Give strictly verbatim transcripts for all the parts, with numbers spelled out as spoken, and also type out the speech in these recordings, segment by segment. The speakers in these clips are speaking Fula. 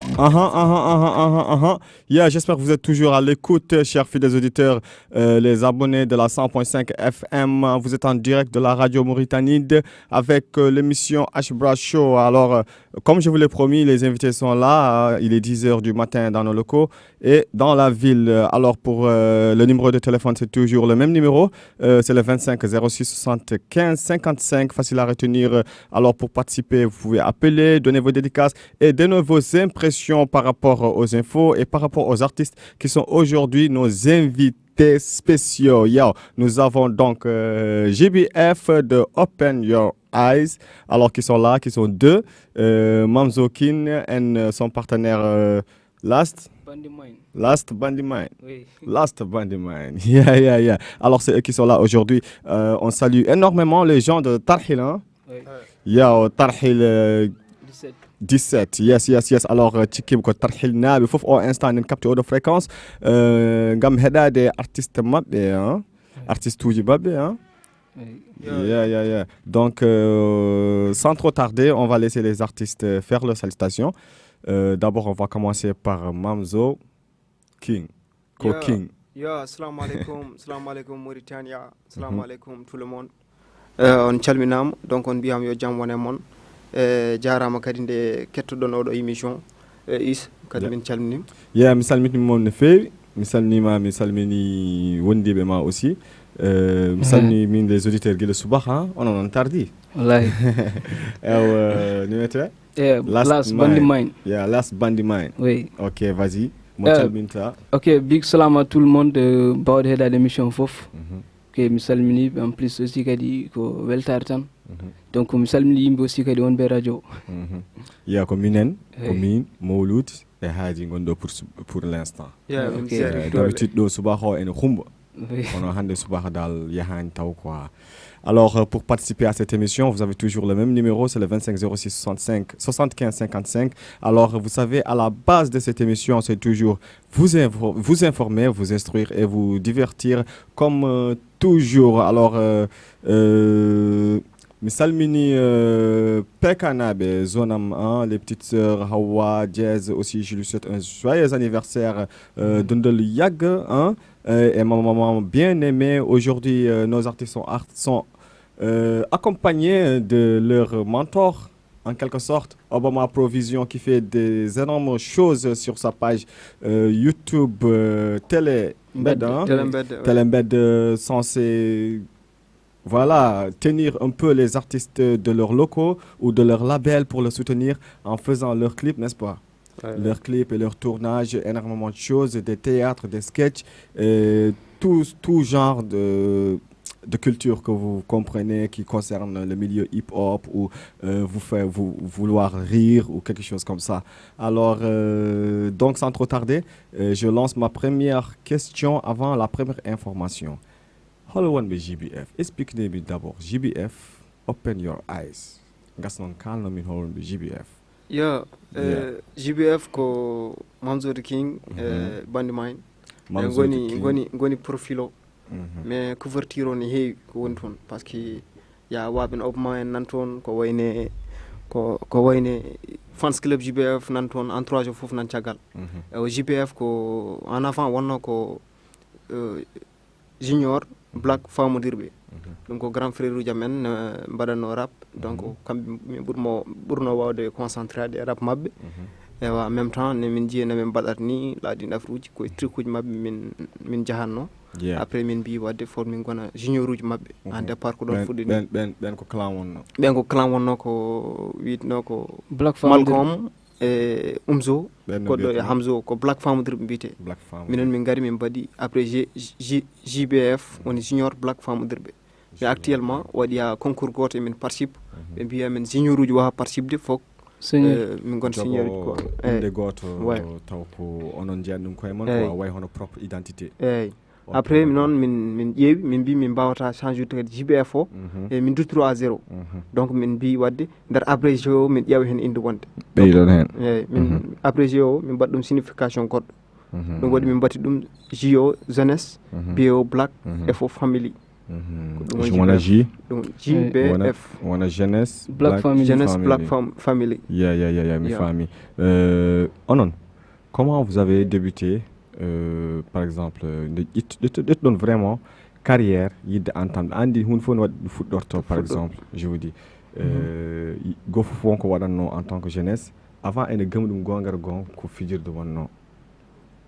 Uh-huh, uh-huh, uh-huh, uh-huh, uh-huh. Yeah, j'espère que vous êtes toujours à l'écoute, chers fidèles auditeurs, euh, les abonnés de la cent point cinq F M. Vous êtes en direct de la radio Mauritanie avec euh, l'émission Ashbra Show. Alors, euh, comme je vous l'ai promis, les invités sont là. Euh, il est dix heures du matin dans nos locaux et dans la ville. Euh, Alors, pour euh, le numéro de téléphone, c'est toujours le même numéro. Euh, c'est le vingt-cinq zéro six soixante-quinze cinquante-cinq. Facile à retenir. Alors, pour participer, vous pouvez appeler, donner vos dédicaces et donner vos impressions par rapport aux infos et par rapport aux artistes qui sont aujourd'hui nos invités spéciaux. Yo, nous avons donc euh, J B F de Open Your Eyes, alors qui sont là, qui sont deux, euh, Mamzo King et euh, son partenaire euh, Last, Bandi Mine. Last Bandy Mine. Oui. Last Bandy Mine. Yeah, yeah, yeah. Alors, c'est eux qui sont là aujourd'hui. Euh, on salue énormément les gens de Tarhil. Hein? Oui. Yo, Tarhil euh, dix-sept. dix-sept. Yes, yes, yes. Alors, euh, ci kim ko Tarhil naaɓe fof o instant nen capté oɗo fréquence. Euh, ngam heɗade artiste maɓɓe, hein? Artiste uji maɓɓe, hein? Oui. Yeah, yeah, yeah. Donc, euh, sans trop tarder, on va laisser les artistes euh, faire leurs salutations. Euh, D'abord, on va commencer par Mamzo King. Ko Yeah. King. Yo, assalamu aleykum. Assalamu aleykum, Mauritania. Assalamu aleykum, tout le monde. Eh, on calminaama. Donc, on mbiyam yo jam wone mon. E jarama kadi nde kettoɗon oɗo émission. E is kadi Yeah. Min calminima. Yeah, mi salmini mon no feewi. Mi salminiima, mi salmini wondiiɓe ma aussi. Euh, mi salmini min les auditeurs gila subaha, onon on tardi. Wallahi. Ewa, no wiyete? Eh, Last Last Bandy Mine. Mine. Yeah, Last Bandy Mine. Oui. Ok, vas-y. Mo Eh. Calminta. Ok, big salam à tout le monde, euh, bawɗo heɗade émission fof. Mhm, Ok, mi salmini en plus aussi kadi ko weltare tan. mhm, Donc mi salmini yimɓe aussi kadi wonɓe radio. mhm. Yeah, ko minen, ko Hey. min, Mawlud e Haaji gonɗo pour, pour l'instant. Ya, min Ok. seeɗa Euh, doole. D'habitude ɗo subaha o ene humba. Oui. Kono hannde subaha dal yahani taw quoi. Alors, euh, pour participer à cette émission, vous avez toujours le même numéro, c'est le vingt-cinq zéro six soixante-cinq, soixante-quinze cinquante-cinq. Alors, vous savez, à la base de cette émission, c'est toujours vous, info- vous informer, vous instruire et vous divertir comme euh, toujours. Alors, euh, euh, mi salmini euh, Pekanaɓe, zone am, hein, les petites sœurs, Hawa, Jazz aussi, je lui souhaite un joyeux anniversaire, euh, dundal yagg, hein, euh, et ma maman bien aimée. Aujourd'hui, euh, nos artistes sont, art- sont euh, accompagnés de leur mentor, en quelque sorte, Obama Provision, qui fait des énormes choses sur sa page euh, YouTube euh, Télé Mbed, hein. Télé Mbed, ouais. Télé Mbed, euh, censé voilà, tenir un peu les artistes de leurs locaux ou de leur label pour le soutenir en faisant leurs clips, n'est-ce pas? Ouais. Leurs clips et leurs tournages, énormément de choses, des théâtres, des sketchs, euh, tout, tout genre de, de culture que vous comprenez qui concerne le milieu hip-hop ou euh, vous faire vous, vouloir rire ou quelque chose comme ça. Alors, euh, donc sans trop tarder, euh, je lance ma première question avant la première information. Hol wonɓe J B F? Explique-moi d'abord. J B F, open your eyes. Ngas noon kaalno min hol wonɓe J B F. Yo, eh, J B F ko Mansour King, eh, Bandy Mine. Ɓe Mansour ngoni, King. ngoni, ngoni profil o. Mhm. Mais couverture o ne heewi ko woni toon. Parce que ya waɓen Obama en nan toon, ko wayne, ko, ko wayne fans club J B F nan toon, entourage o fof nan caggal. Mhm. E o J B F ko en avant wonno ko eh, Junior, Black Famodirɓe. Ɗum ko grand frère uji amen, eh, mbaɗatno rap. Donc kamɓe min ɓurmo, ɓurno wawde concentrade e rap maɓɓe. Ewa, en même temps ne min jiye ne min mbaɗat ni laaɗin affaire uji, koye truc uji maɓɓe min, min jahanno. Yeah. Après min mbi wadde fof min gona junior uji maɓɓe. En départ ko ɗon Ɓen, fuɗɗini. ɓen, ɓen, ɓen ko clan wonno. Ɓen ko clan wonno ko witno ko Black Famodirɓe. Malcolm e Umzo, Ɓen no goɗɗo e mbiyeteno? Hamzo, ko Black Famodirɓe mbiyete. Black Fam. Minen min ngari min mbaɗi après J, J, JBF woni junior Black Famodirɓe. Mais actuellement waɗi ha concours goto emin participe. Ɓe mbiya men junior uji wawa participede fof. Senior. Eh, min gon senior uji Jogo quoi. innde Eh, gooto ouais. Taw ko onon njeyan ɗum koye mon Eyyi. Ko way hono propre identité. Eyyi. Ok, Après ok. Noon min, min ƴeewi, min mbi min mbawata change ude kadi JBF o. Mhm. E min duttoro à zéro. Mhm. Donc min mbi wadde nder abrégé o min ƴeewa hen innde wonde. Ɓeyɗon heen. Eyyi, min abrégé o min mbaɗa ɗum signification goɗɗo. Ɗum waɗi min mbaɗi ɗum J O jeunesse, B O black, F O family. Mhm. Ko ɗum woni wona G B F. G B F. Wona, wona jeunesse, black family. Jeunesse black family. Yeah, yeah, yeah, yeah, mi faami. Euh, onon, comment vous avez débuté, euh, par exemple, nde ƴettu- ƴettu- ƴettuɗon vraiment carrière, yidde antam, anndi huunde fof no waɗi ɗum fuɗɗorto, par exemple, je vous dis. Euh, y- goo fof won ko waɗatnoo en tant que jeunesse, avant ene gami ɗum goongere goonga ko fijirde wonnoo.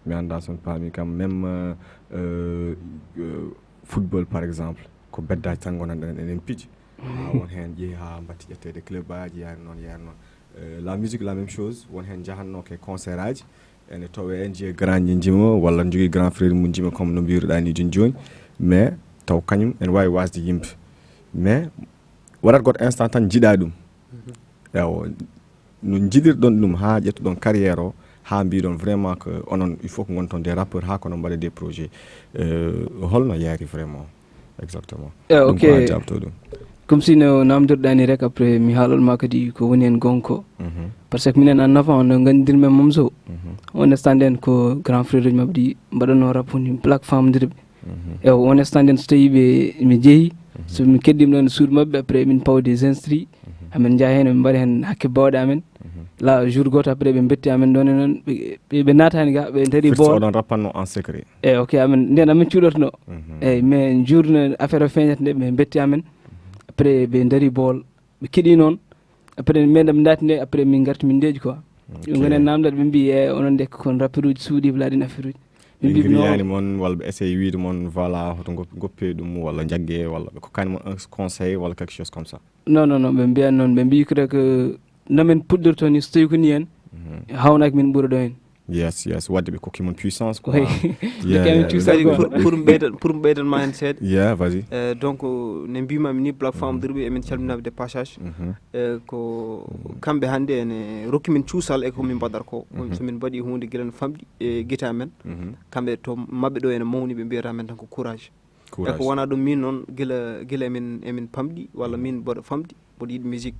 Mi anndaa so on paami kam, même, euh, euh, football, par exemple, ko beddaaji tan ngonanɗen eɗen piji. Haa won heen jehi haa mbatti ƴetteede club aji, yaari noon, yaari noon. Euh, la musique, la même chose, won heen njahannoo ke concert aji, ene towee en njiya grand ji njima, walla njogii grand frère mum njima, comme no mbiruɗaa ni jooni jooni. Mais taw kañum ene waawi wasde yimɓe. Mais waɗat goɗɗo instant tan njiɗaa ɗum. Ewa, no njiɗirɗon ɗum haa ƴettuɗon carrière o, haa mbiɗon vraiment que onon, il faut que ngonton des rappeurs, haa kono mbaɗa des projets? Euh, holno yaari vraiment? Exactement. Eh, ok. Ɗum ko a jaabto ɗum. Comme si no namdirɗaa ni rek, après mi haalol ma kadi ko woni en gonko. Mhm. Parce que minen en avant no nganndirmen Momzo. Mhm. On instant nden ko grand frère uji maɓɓe ɗi mbaɗanoo rap, woni black famdiriɓe. Mhm. E on instant nden so tawi ɓe mi jeeyi, mhm, so mi keddima ɗon e suudu maɓɓe, après min pawa des instri, mhm, amin njaha heen, min mbaɗa heen hakke bawɗe amen. Mhm. La jour gooto après ɓe mbetti amen ɗon e noon, ɓe, ɓe, ɓe naatani ga, ɓe dari firti bool. Oɗon rappatno en secret? E ok, amin nden amin cuuɗortno. Mhm. Eyyi, mais journée affaire o feeñata nde ɓe mbetti amen. Mhm. Après ɓe dari bool, ɓe keɗi noon. Après min ɓe ndaati nde, après min ngarti min ndeeƴi quoi. Ok. Ɓe ngoni namdal, ɓe mbi e onon nde ko kon rapperuji suuɗi laaɗin affaire uji. Ɓe mbi no wiyani mon walla ɓe essaye wiide mon voilà hoto gop- goppe ɗum walla jagge walla ɓe kokkani mon un conseil walla quelque chose comme ça? Non, non, non, ɓe mbiyan noon, ɓe mbi que no min puɗɗirto ni, so tawi ko ni en, mhm, hawnaki min ɓura ɗo en. Yes, yes, wadde ɓe kokki mon puissance quoi. Oui. Yeah, yeah, yeah. Kadi pour, pour mi ɓeydan, pour mi ɓeydan ma heen seeɗa. Yeah, vas-y. Euh, donc, ne mbimami ni Black Femme, mhm, Derby, emin calminaɓe de passage. Mhm. Euh, ko, mhm, kamɓe hannde ene rokki min cuusal e ko min mbaɗata ko. Mhm. So min mbaɗi huunde gila no famɗi e gite amen. Mhm. Kamɓe to maɓɓe ɗo ene mawni, ɓe mbiyata men tan ko courage. Courage. E ko wona ɗum min noon gila, gila emin, emin pamɗi walla min mboɗo famɗi. Mboɗo yiɗi musique.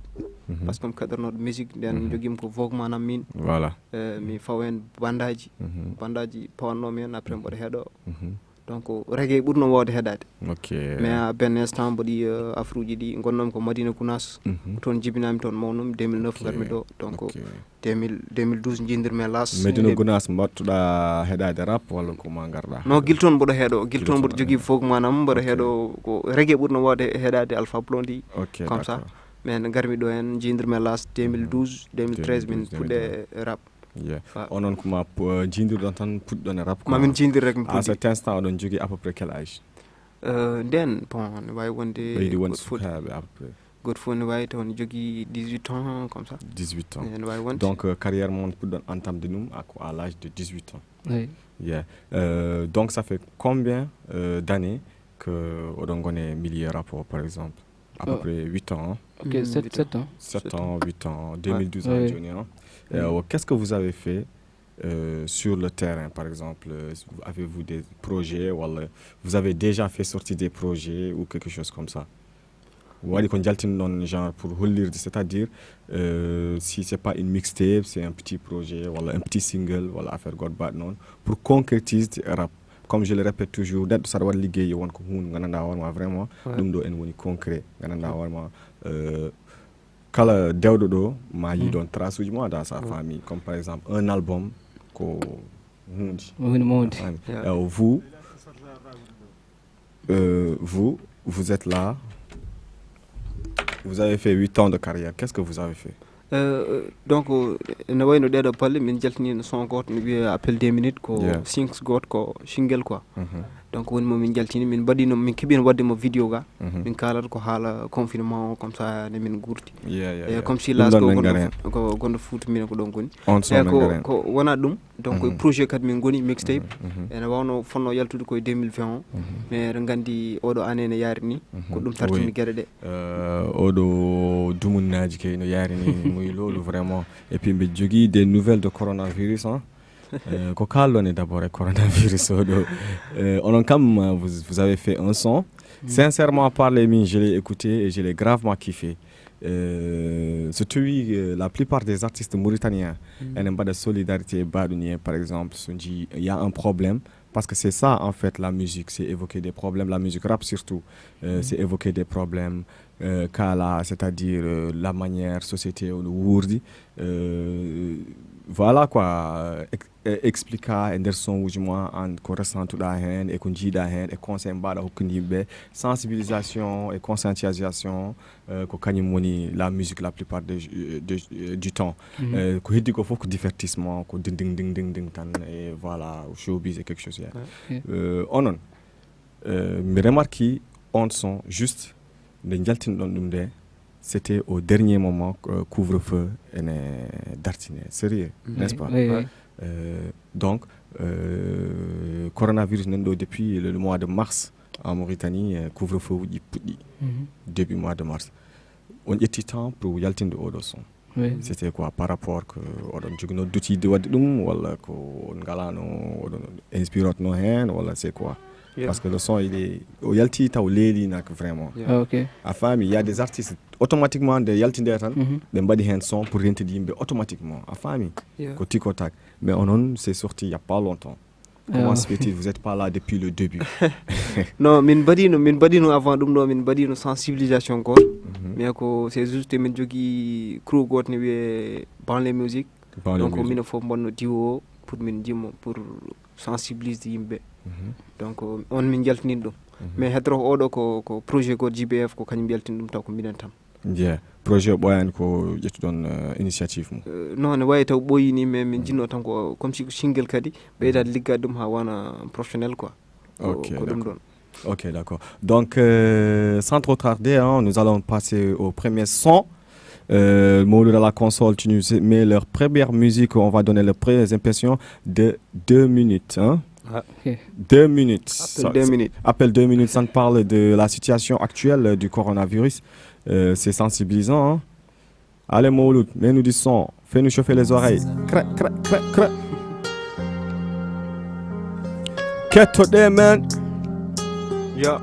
Mhm. Parce que mi kaɗornooɗo musique, nden, mhm, jogiimi ko Vogue maanaam min. Voilà. Eh, mi fawa heen bandaaji. Mhm. Bandaaji pawannoomi heen, après mboɗo heɗo. Mhm. Donc, reggae ɓurno wawde heɗaade. Ok. Mais à ben instant mboɗo yi, euh, afruuji ɗi, ngonnoomi ko Madina Gounass. Mhm. Ko toon jibinaami, toon mawnumi, deux mille neuf, ok, ngarmi ɗo. Donc, ok, deux mille, deux mille douze njiidirmi e Laas. Medina Gounass mbaɗtuɗa heɗaade rap walla ko ma ngarɗa? Non, gila toon mboɗo heɗo, gila toon mboɗo jogii Vogue maanaam, mboɗo heɗo ko reggae ɓurno wawde heɗaade, Alpha Blondy, ok, comme ça. D'accord. Mais nde ngarmi ɗo heen, njiidirmi e Laas deux mille douze, deux mille treize, min puɗɗi e rap. Yeah. Onon ko ma pu- njiidirɗon tan puɗɗiɗon e rap quoi. Ma min njiidir rek, mi puɗɗi. À cet instant oɗon jogii à peu près quel âge? Euh, nden, bon, ne waawi wonde, ɓeydi wonde sukaaɓe à peu près. Gooto fof ne waawi taw ne jogii dix-huit ans, comme ça. Dix-huit ans. Ene waawi wonde. Donc, euh, carrière mon puɗɗon entamde ɗum à, à l'âge de dix-huit ans. Oui. Yeah. Euh, donc, ça fait combien, euh, d'années que oɗon ngoni e milieu rap o, par exemple? À peu près huit ans, hein? Ok, sept, sept ans. Sept ans, huit ans, deux mille douze ans, oui, jooni, hein? Et, euh, qu'est-ce que vous avez fait, euh, sur le terrain, par exemple? Euh, avez-vous des projets, wala vous avez déjà fait sortir des projets ou quelque chose comme ça? Waɗi ko njaltinɗon, genre, pour hollirde, c'est-à-dire, euh, si c'est pas une mixtape, c'est un petit projet, wala un petit single, wala affaire goɗɗo baɗ noon, pour concrétiser rap. Comme je le répète toujours, neɗɗo saɗa waɗa liggey, yo won ko huunde nganndanɗaa hoore ma vraiment, ouais, ɗum ɗo ene woni concret, nganndanɗaa hoore ma, euh, kala dewɗo ɗo, ma yii ɗon trace uji ma dans sa famille, comme par exemple un album, ko huunde. Huunde mawde. A faami? Yeah. Euh, vous, euh, vous, vous êtes là, vous avez fait huit ans de carrière, qu'est-ce que vous avez fait? Euh, donc, euh, ene wayno ɗeɗo balle, min jaltini no son gooto, no wiyee Appel deux minutes, ko, yeah, sings gooto, ko single quoi. Mhm. Donc, woni mo min jaltini, min mbaɗino, min keɓino waɗde mo vidéo ga. Mhm. Min kaalata ko haala confinement o, comme ça, ne min guurti. Yeah, yeah, yeah. Comme si Laas ko gonɗo, ko gonɗo Fuuta, min ko ɗon ngoni. On son ko, ko wona ɗum. Donc, mhm, projet kadi min ngoni mixtape. Mhm, mhm. Ene wawno fonno yaltude koye deux mille vingt o. Mhm. Mais eɗen nganndi oɗo année ne yaari ni. Mhm. Ko ɗum tartini, oui, geɗe ɗe. Euh, oɗo dumunnaaji kay no yaari ni, muy loolu vraiment. Et puis mbiɗa jogii des nouvelles de coronavirus, hein. Euh, ko kaalɗon e d'abord e coronavirus oɗo? Euh, onon kam, euh, vous, vous avez fait un son. Mm. Sincèrement parlé, min, je l'ai écouté et je l'ai gravement kiffé. Euh, so tawi, euh, la plupart des artistes mauritaniens, mm, ene mbaɗa solidarité e baɗuni en, par exemple, so nji- il y a un problème, Parce que c'est ça, en fait, la musique. C'est évoquer des problèmes. La musique rap, surtout, euh, c'est évoquer des problèmes. Euh, kala, c'est-à-dire euh, la manière société o no wuurdi. Euh, voilà quoi. Ex- e- explique e nder son uji ma an ko ressantuɗa heen e ko jiiɗa heen e conseil mbaɗa hokkude yimɓe, sensibilisation et conscientisation. Euh, ko kañum woni la musique la plupart de, de, du temps. Euh, ko heddi ko fof ko divertissement, ko ding ding ding ding ding tan, et voilà, showbiz et quelque chose. Euh, onon, euh, mi remarque on son juste nde jaltinɗon ɗum nde, c'était au dernier moment, euh, couvre-feu ene dartine, sérieux, n'est-ce pas? Euh, donc, euh, coronavirus nan ɗo depuis le, le mois de mars en Mauritanie, euh, couvre-feu uji puɗɗi début mois de mars. On ƴetti temps pour yaltinde oɗo son. C'était quoi, par rapport que oɗon jogino duti de wadde ɗum, walla ko on ngalano, oɗon inspirotno heen, walla c'est quoi? Parce que le son, il est, o yalti taw leeli nak vraiment. Ok. A faami, il y a des artistes automatiquement nde yaltinde tan, ɓe mbaɗi heen son pour rentide yimɓe automatiquement, a faami? Ko tik o tak. Mais onon, c'est sorti il y a pas longtemps. Comment se fait-il, vous êtes pas là depuis le début? Non, min mbaɗino, min mbaɗino avant ɗum ɗo, min mbaɗino sensibilisation goto. Mais ko c'est juste min jogii crew goto ne wiyee Banlieue Music. Donc minen fof mbanno diwo o pour min jimmo pour sensibiliser yimɓe. Donc on min jaltinin ɗum. Mais hedoro oɗo ko, ko projet goto J B F, ko kañum yaltini ɗum taw ko minen tan. Yeah. Projet o ɓooyaani ko ƴettuɗon euh, initiative mum? Euh, non, ne wawi taw ɓooyini, mais min jinno tan ko comme si ko single kadi ɓeydaade liggaade ɗum haa wana professionnel quoi. Ko- Ok, ko ɗum d'accord. Ɗon. Ok, d'accord. Donc, euh, sans trop tarder, hein, nous allons passer au premier son. Euh, Mouloud à la console, tu nous mets leur première musique. On va donner les premières impressions de deux minutes. Hein? Ok. Deux minutes. Appel deux minutes. Appel deux minutes, ça nous parle de la situation actuelle euh, du coronavirus. Euh, c'est sensibilisant. Hein? Allez, Mouloud, mets-nous du son. Fais-nous chauffer les oreilles. Cra, cra, cra, cra. Kettoɗen men. Yo.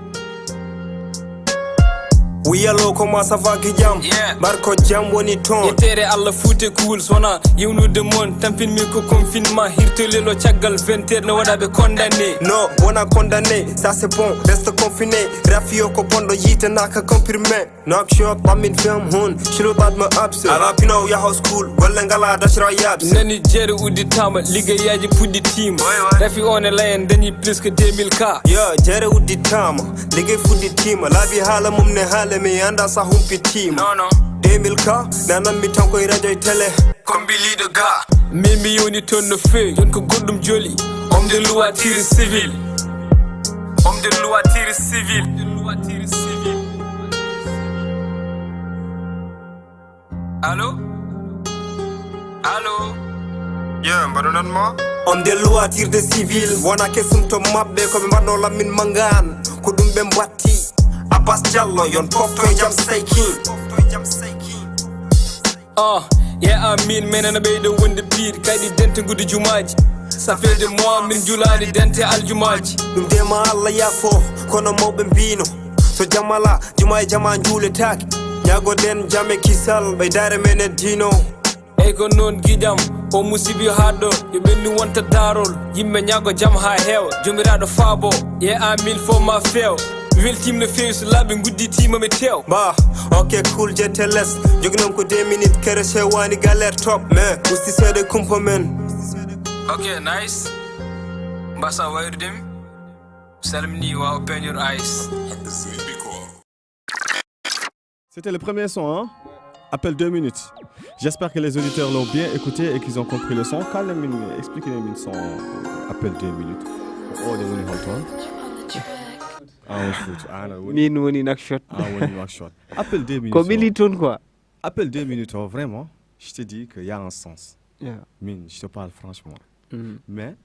Wiyalo ko ma safa ki jam. Mbar ko jam woni toon. Yettere Allah fuute kuwol sona yewnude mon, tampinmi ko confinement, hirtolelo caggal vingt heures no waɗaɓe condamné. No wona condamné, ça c'est bon, reste confiné. Rafio ko bonɗo yiitenaka comprimé. Knock shop, ɓammin film hun, shilu tat ma abse. Ala pino yaho school, golle ngala dashra yabs. Nani jeere udditama, liggeyaaji puɗɗitima. Rafi on e layen dañi plus que deux mille k. Yo, jeere udditama, liggey fuɗɗitima. Laabi haala mum ne haala mi anda sa humpitima. Non, non. Deux mille k, nananmi tan koye radio e télé. Kombiliɗo ga. Min mi yoni toon no feewi, jon ko goɗɗum joli. Homme de loi tire civil. Homme de loi tire civil. Homme de loi tire civil. Allô? Allô? Yo, mbaɗu noon mo? On de loi tirde civil wona kesum to maɓɓe, ko ɓe mbaɗno lammin mangan, ko ɗum ɓe mbatti. Abbas Diallo yon pofto e jam seyki. Uh, yeah, amin menen ɓeydo wonde piir kadi dente gudu jumaaji. Ça fait des mois min julaani dente aljumaaji. Ɗum de ma Allah yafo, kono mawɓe mbino so jamala juma e jama juuletaake. Ñaagoɗen jam e kisal ɓeydaare men e diino. Eyyi ko noon giƴam, o musibi haɗɗo yo ɓennu wonta daarol. Yimɓe ñaago jam haa heewa, jomiraɗo faabo. Ye amin fof ma feew. Mi weltiima no feewi so laaɓi ngudditiima mi teew. Ba, ok, cool, J T L S. Joginam ko deux minutes, kere sewani galère top. Mais usti seeɗa kumpa men. Ok, nice. Mbasa wayrude mi. Salmini wa open your eyes. C'était le premier son, hein? Appel deux minutes. J'espère que les auditeurs l'ont bien écouté et qu'ils ont compris le son. Quand même, expliquez-nous une son, euh, appel deux minutes. Oh, des minutes, hein? Ah, on fout. Ah, non, oui. Min woni Knock Shot. Ah, oui, Knock Shot. Appel deux minutes. Ko ɓili toon quoi. Appel deux minutes, oh, vraiment, je te dis qu'il y a un sens. Yeah. Min, je te parle franchement. Mm. Mais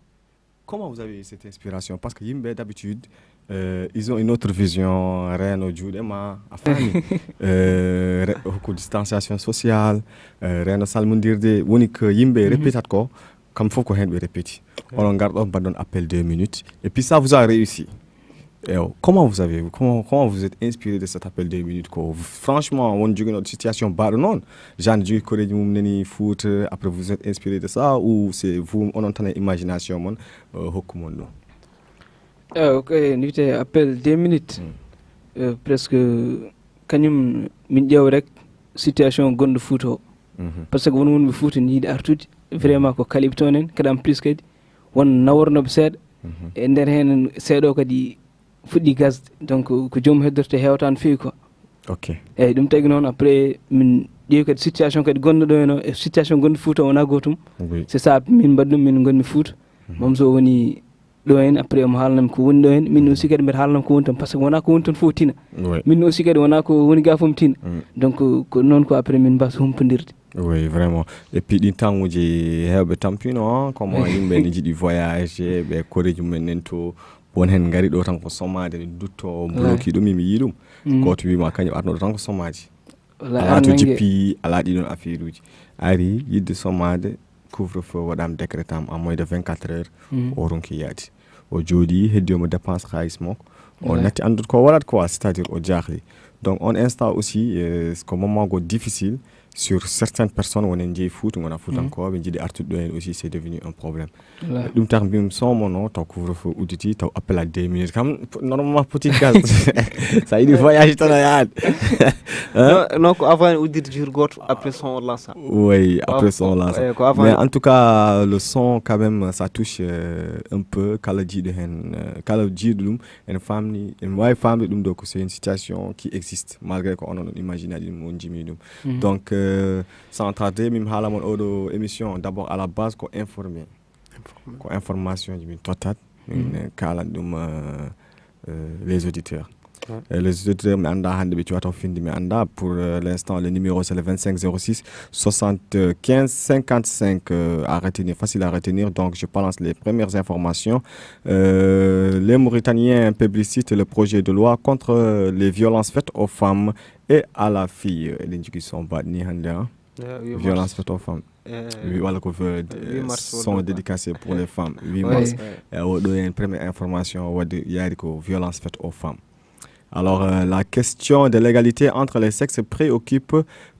comment vous avez eu cette inspiration? Parce que yimɓe d'habitude, euh, ils ont une autre vision. Reeno juuɗe ma, a faami? Euh, re- hokku distanciation sociale, euh, reeno salmondirde, woni que yimɓe répétat ko, kam fof ko heen ɓe répéti. Onon ngarɗon mbaɗɗon appel deux minutes. Et puis ça vous a réussi. Et oh, comment vous avez, comment, comment vous êtes inspiré de cet appel deux minutes ko? Franchement, won joginooɗo situation mbaɗo noon. Jean jogii koreeji mum nani foot, après vous êtes inspiré de ça ou c'est vous, onon tan e imagination mon, euh, hokku mon ɗum? Eyi, ok, no wiyetee appel deux minutes. Eh, presque kañum min ƴeewa rek situation gonɗo Fuuta o. Par ce que won wonɓe Fuuta ne yiɗi artude, vraiment ko kaliɓe toon en, kadi en plus kadi won nawornooɓe seeɗa. E nder heen seeɗa o kadi fuɗɗi gasde, donc ko joomum heddorto heewata no feewi quoi. Ok. Eyyi, ɗum tagi noon après min ƴeewi kadi situation kadi gonɗo ɗo heen o e situation gonɗo Fuuta o wonaa gootum. C'est ça, min mbaɗi ɗum, min ngonmi Fuuta. Moom so woni ɗo heen, après omo haalnam ko woni ɗo heen, min aussi kadi mbeɗa haalnam ko woni toon, par ce que wonaa ko woni toon fof tina. Min aussi kadi wonaa ko woni ga fof mi tina. Donc ko noon ko après min mbasa humpondirde. Oui, vraiment. Et puis ɗin tanguji heewɓe tampino, hein, comme yimɓe ne jiɗi voyage, ɓe koreeji mumen nen to, won heen ngari ɗo tan ko somaade, ne dutto bloki ɗum, mi yii ɗum. Gooto wiima kañum arno ɗo tan ko somaaji. Alaa to jippi, alaa ɗiɗon affaire uji. Ari yiɗde somaade, couvre feu waɗaama, décrétaama en moins de vingt-quatre heures, o ronki yaade. O jooɗi, heddi omo dépense xaalis makko. O natti anndude ko waɗata quoi, c'est-à-dire o jaaxli. Donc on instant aussi, euh, ko moment go difficile sur certaines personnes, wonen jeeyi Fuuta, ngona Fuutankooɓe, jiɗi artude ɗo heen aussi, c'est devenu un problème. Ɗum tax mbimi somono taw couvre feu udditi, taw appel à deux minutes kam, normalement poti gas. Sa yiɗi voyage tan a yahat. Non, non, ko avant uddirde jour goto, après son o lança. Oui, après son o lança. Mais en tout cas le son quand même, ça touche, euh, un peu kala jiiɗo heen, euh, kala jiiɗo ɗum, en famni, en waawi famde ɗum ɗo ko c'est une situation qui existe malgré ko onon on imagine aɗi ɗum, on jimi ɗum. Donc euh, sans tarder, min haala mon oɗo émission d'abord à la base ko informé. Ko information ji min tottat, min kaalan ɗum, euh, euh, les auditeurs. Euh, les auditeurs, mi annda hannde ɓe cuwata finde, mi annda. Pour euh, l'instant, le numéro c'est le vingt-cinq zéro six soixante-quinze cinquante-cinq, euh, à retenir, facile à retenir. Donc je balance les premières informations. Euh, les Mauritaniens publicitent le projet de loi contre les violences faites aux femmes et à la fille. Eɗen jogii son baɗni hannde, hein? Violence faite aux femmes. Wi walla ko son dédicacé pour les femmes, huit mars. Eyyi, o ɗo en première information, wadde yaari ko violence faite aux femmes. Alors euh, la question de l'égalité entre les sexes préoccupe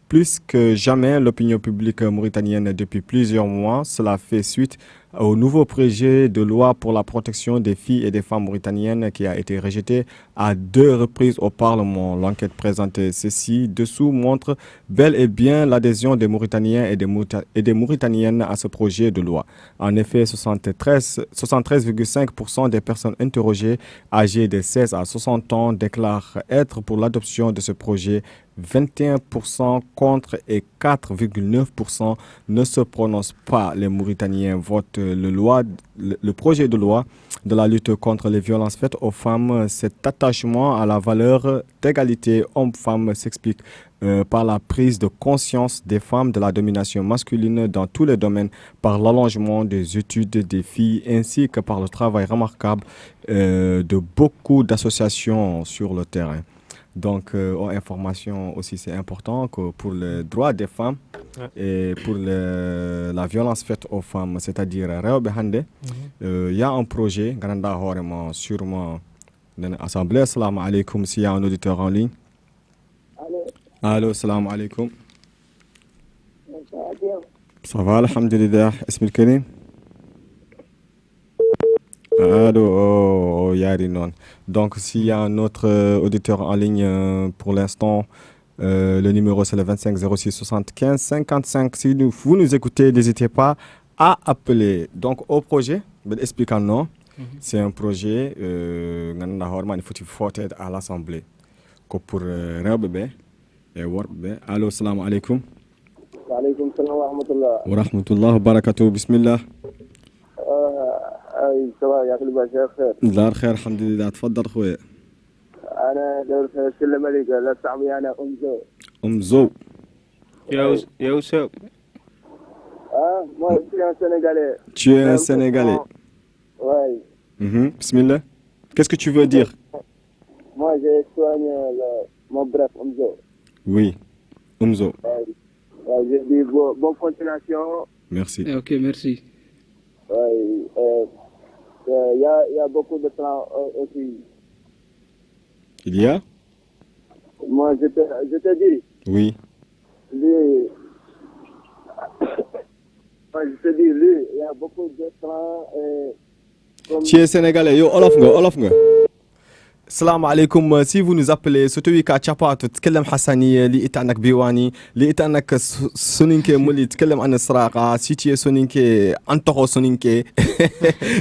plus que jamais l'opinion publique mauritanienne depuis plusieurs mois. Cela fait suite au nouveau projet de loi pour la protection des filles et des femmes mauritaniennes qui a été rejeté à deux reprises au Parlement. L'enquête présentée ceci dessous montre bel et bien l'adhésion des Mauritaniens et des, Maurita- et des Mauritaniennes à ce projet de loi. En effet, soixante-treize, soixante-treize virgule cinq pour cent des personnes interrogées âgées de seize à soixante ans déclarent être pour l'adoption de ce projet, vingt et un pour cent contre et quatre virgule neuf pour cent ne se prononcent pas. Les Mauritaniens votent le, loi, le, le projet de loi de la lutte contre les violences faites aux femmes. Cet attachement à la valeur d'égalité homme-femme s'explique euh, par la prise de conscience des femmes de la domination masculine dans tous les domaines, par l'allongement des études des filles, ainsi que par le travail remarquable euh, de beaucoup d'associations sur le terrain. Donc euh, o information aussi, c'est important que pour les droits des femmes et pour le, la violence faite aux femmes, c'est-à-dire rewɓe hannde, euh, il y a un projet, gandanɗa hoorema sûrement nana assemblée. Assalamu aleykum, s'il y a un auditeur en ligne. Allô, salam aleykum. Ça va, alhamdulillah. Ismil Karim. Allô, oh, oh, yaari noon. Donc s'il y a un autre euh, auditeur en ligne euh, pour l'instant, euh, le numéro c'est le vingt-cinq zéro six soixante-quinze cinquante-cinq. Si nous, vous nous écoutez, n'hésitez pas à appeler. Donc au projet, mbeɗa explique non. C'est un projet euh, gandanɗa hoorema ne foti footeede à l'assemblée. Ko pour euh, rewɓe ɓe e worɓe ɓe. Allô, salam aleykum. Wa aleykum salam wa rahmatullah. Wa rahmatullah wa barakatuh. Bismillah. Ay, ça va, ya kuli ba, c'est frère. Dar khair, alhamdulillah. Tfaddal khoya. Ana dawr silla malik la sabu yana umzo. Umzo. Yo, yo, sir. Ah, moi je suis un Sénégalais. Tu es un Sénégalais. Ouais. Mhm. Bismillah. Qu'est-ce que tu veux dire? Moi je soigne le, mon bref umzo. Oui. Umzo. Ouais. Ouais, je dis bon, bonne continuation. Merci. Eh, ok, merci. Ouais, euh, euh, il y, a, il y a beaucoup de talent euh, aussi. Il y a? Moi, je te, je te dis, Oui. Lui, moi, je te dis, lui, il y a beaucoup de talent. Et Tu es sénégalais, yo, olof nga, olof nga. Salam alaikum. Euh, si vous nous appelez, so tawi ka capato, tkellem Hassani, euh, li ita anak biwani, li ita anak so-, soninke moli, tkellem an sraqa, si tu es soninke, antoho soninke,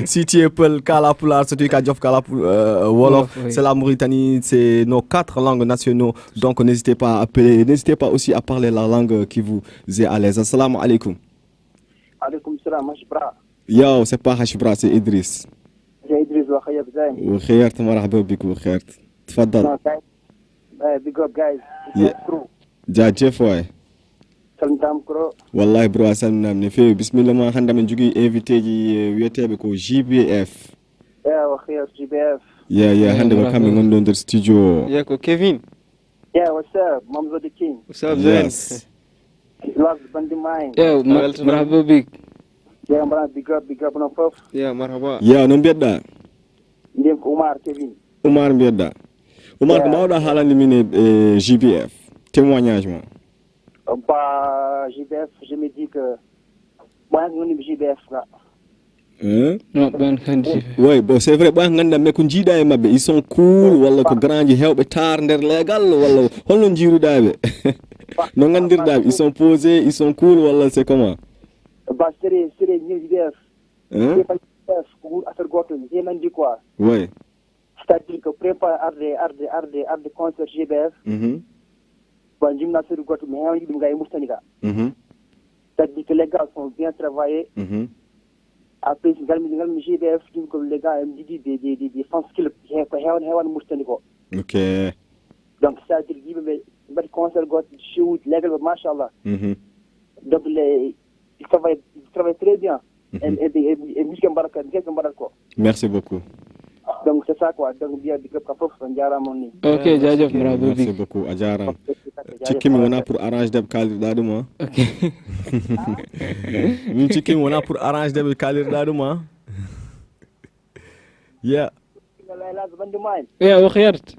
si tu es peul, kala pular, so tawi ka jof kala pul-, euh, wolof, wolof, oui. C'est la Mauritanie, c'est nos quatre langues nationaux. Donc n'hésitez pas à appeler, n'hésitez pas aussi à parler la langue qui vous est à l'aise. Assalamu alaikum. Alaikum salam, Hashbra. Yo, c'est pas Hashbra, c'est Idriss. C'est Idriss, wa khayr, Zain. Wa khayr, marhaba bik, wa khayr. Tfaddal. No, guys. Eh, big up, guys. Yeah. Crew. Jaajëf waay. Salam tam, crew. Wallahi, bro, a salminaama no feewi. Bismillah ma, hannde min jogii invité ji, eh, wiyeteeɓe ko J B F. Yeah, wa khayr, J B F. Yeah, yeah, hannde ko kamɓe ngonɗo nder studio. Yeah, ko Kevin. Yeah, what's up? Mamzo the King. What's up, Zain? Yes. Love the Bandi Mine. Yeah, ma-, marhaba bik. Yeah, mbaɗa big up, big up, no puff. Yeah, marhaba. Yeah, no mbiɗɗa? Ndiyam ko Umar Kevin. Umar mbiɗɗa. Umar, ko mawɗa haalande min e, e J B F. Témoignage ma. Ba J B F, je me dis que, moi, je suis J B F, là. Hein? Non, ɓen kan J B F. Oui, bon, c'est vrai, ɓen ngannda, mais ko jiiɗa e maɓɓe, ils sont cool, walla ko grand ji heewɓe tar nder leegal, walla holno jiiruɗa ɓe? No nganndirɗa ɓe, ils sont posés, ils sont cool, walla c'est comment? Ba sere, sere, ñew J B F. Hein? J B F, ko ɓuri affaire goto, je nandi quoi. Oui. C'est-à-dire que préparé arde, arde, arde, arde concert J B F. Mhm. Bon, jimna seeɗa goto, mi heewani ɗum ga e Mauritanie ga. Mhm. C'est-à-dire que les gars sont bien travaillés. Mhm. Après, ngal mi, ngal mi J B F, ɗum ko les gars, M D D, des, des, des, des fans club. He-, ko heewan, heewan Mauritanie ko. Ok. Donc, c'est-à-dire, yimɓe ɓe mbaɗi concert goto, show, legal, machallah. Mhm. Donc, les, ils travaillent, ils travaillent très bien. Mhm. E, e, e, e musique mbaɗata, musique mbaɗata ko. Merci beaucoup. Donc, c'est ça quoi. Donc, mbiya big up ka fof, on jaaraama on ni. Ok, jaajëf, bravo, merci big. Beaucoup, a jaaraama. Cikkimi wona pour arrange deɓ kaalirɗa ɗum, hein? Ok. Min cikkimi wona pour arrange deɓ kaalirɗa ɗum, hein? Yeah. Wallahi, la bande mine. Yeah, o khiyart.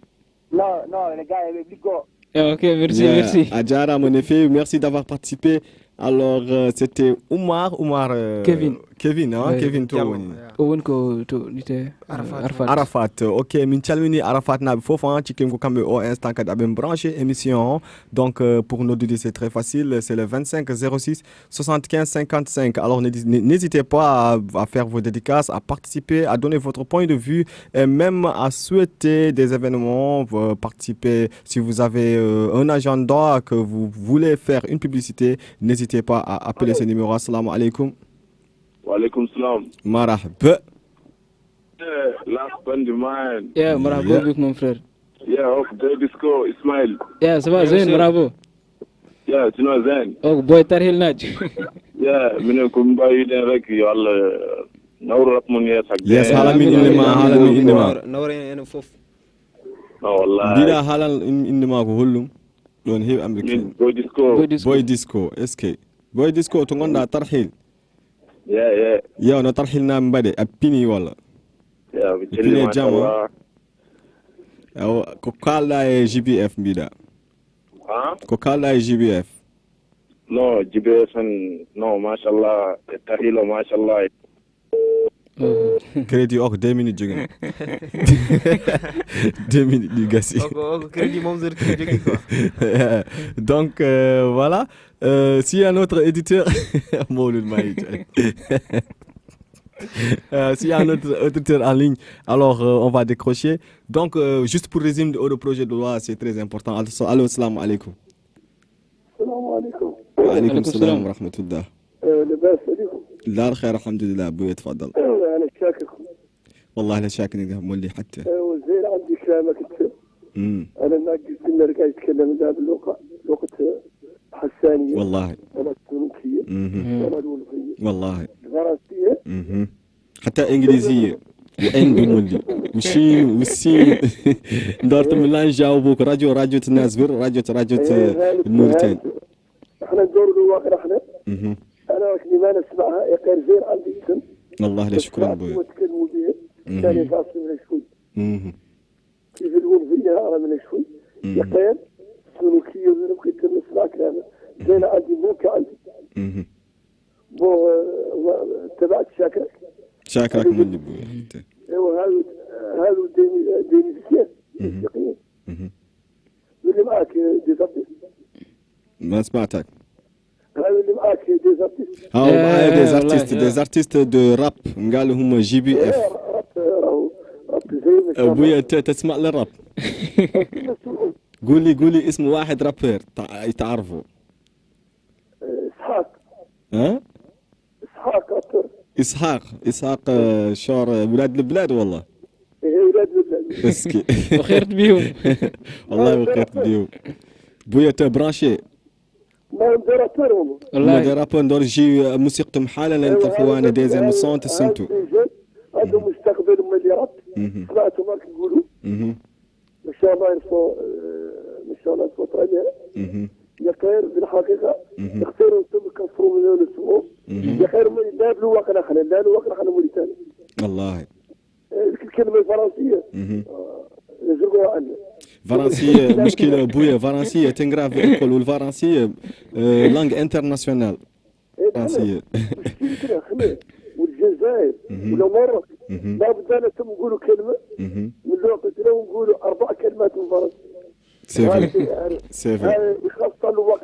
Non, non, les gars, les big up. Eh, ok, merci, yeah, merci. A jaaraama no feewi, merci d'avoir participé. Alors, euh, c'était Oumar, Oumar, euh, Kevin. Kevin, hein, oui. Kevin to woni. O woni ko to, nite, euh, Arafat. Arafat. Arafat. Ok, min calmini Arafat naaɓe fof, hein, cikkimi ko kamɓe o instant kadi aɓe branché émission. Donc, euh, pour noddude, c'est très facile, c'est le vingt-cinq zéro six soixante-quinze cinquante-cinq. Alors, n'hési-, n'hésitez pas à, à faire vos dédicaces, à participer, à donner votre point de vue et même à souhaiter des événements, euh, participer. Si vous avez, euh, un agenda que vous voulez faire une publicité, n'hésitez pas à appeler ce numéro. Assalamu alaikum. Wa alaikum salam. Marhaba. Eh, last band mine. Yeah, marhaba bik, mon frère. Yeah, ok, Boy Disco, Ismail. Yeah, ça va, Zain, bravo. Yeah, sinon Zain. Ok, Boy Tarhil Naj. Yeah, minen ko min mbawi wiide rek, yo Allah nawru rap mon yeeso. Yes, haala min inde ma, haala min inde ma. Nawra en enen fof. No, wallahi. Mbiɗa haala in-, inde ma ko hollum? Ɗon heewi Amérique. Min Boy Disco. Boy Disco. Boy Disco, est-ce que? Boy Disco, to ngonɗa Tarhil? Yeah, yeah. Yo, no Tarhil naaɓe mbaɗe, a pini walla? Yeah, mi pini e jam, machallah. Awa, ko kalɗa e J B F mbiɗa? Ha? Ko kalɗa e J B F? No, J B F en, no, machallah, e Tarhilo, machallah. Crédit o ko deux minutes jogino. Deux minutes ɗi gasi. O ko, o ko crédit Momzor ki jogi quoi. Donc, euh, voilà. Euh, s'il y a un autre éditeur, Mawlud Maïd. Euh, s'il y a un autre auditeur en ligne, alors, euh, on va décrocher. Donc, euh, juste pour résumer, le projet de loi, c'est très important. Allô, allô, salam alaikum. Salam alaikum. Wa alaikum salam wa rahmatullah. Eh, labas alaikum. La khair, alhamdulillah, buya, tfaddal. Eh, ana shakirkum. Wallahi la shakir, nga molli hatta. Eh, wa zain andi kalamik. Mm. Ana naqis narka yitkallam da bi lugha, lugha Hassaniya. Wallahi. Wala Tunukiya. Mhm. Wala Wolofiya. Wallahi. Faransiya. Mhm. Hatta Ingiliziya. Wa Indi molli. Wa Chine, wa Chine. Ndorto mi lan jaw bok radio, radio to Nasbir, radio to, radio to Mauritanie. احنا ندور الواقع احنا. Mhm. انا لما نسمعها يقير زين عندي اسم. والله لا، شكرا بوي. وتكلموا بها. Mhm. كان يفاصل من شوي. Mhm. كيف يقول فيها على من شوي. Mhm. يقير سلوكية، ويمكن نسمع كلامه. زين عندي، مو كعندي. Mhm. Bon, euh, تبعت شاكر. شاكرك من اللي بوي. ايوا هذا هذا ديني ديني كيف؟ Mhm. اللي معك دي ضبط ما سمعتك. هذا اللي معك دي ضبط هاو إيه، معايا des والله، artistes إيه. des artistes de rap، قالوا هم جي بي اف. رب راهو رب زي ما شاء الله. ابويا انت تسمع للراب؟ قول لي، قول لي اسم واحد رابر تع- تعرفه. اسحاق ها؟ اسحاق رابر. اسحاق اسحاق آه، شور آه، ولاد البلاد والله. ايه اولاد البلاد. اسكي. وخيرت بيهم. والله وخيرت بيهم. بويا تبرانشي. ما ندير رابر والله. ما دي والله. رابر ندور جي آه، موسيقى محالة لانت اخوانا ديزي مصون تسنتو. هذا مستقبل ملي راب. مهم. سمعتوا ما كيقولوا؟ مهم. ان شاء الله يرفعوا آه، ان شاء الله يرفعوا طريقة. مهم. يا خير بالحقيقه. مهم. يختاروا انتم كفروا من الاسبوع. مهم. يا خير ما لا بلوغ احنا لا بلوغ احنا موريتانيا. والله. آه، الكلمه الفرنسيه مهم. يزرقوا عنه. فرنسية مشكلة بويا، فرنسية تنقرا في الكل والفرنسية آه، langue internationale. فرنسية. مشكلتنا احنا والجزائر مهم. ولا مره مهم. ما بدنا تم نقولوا كلمه مهم. من الوقت لو نقولوا اربع كلمات من فرنسا. C'est vrai. C'est vrai. خاصه الوقت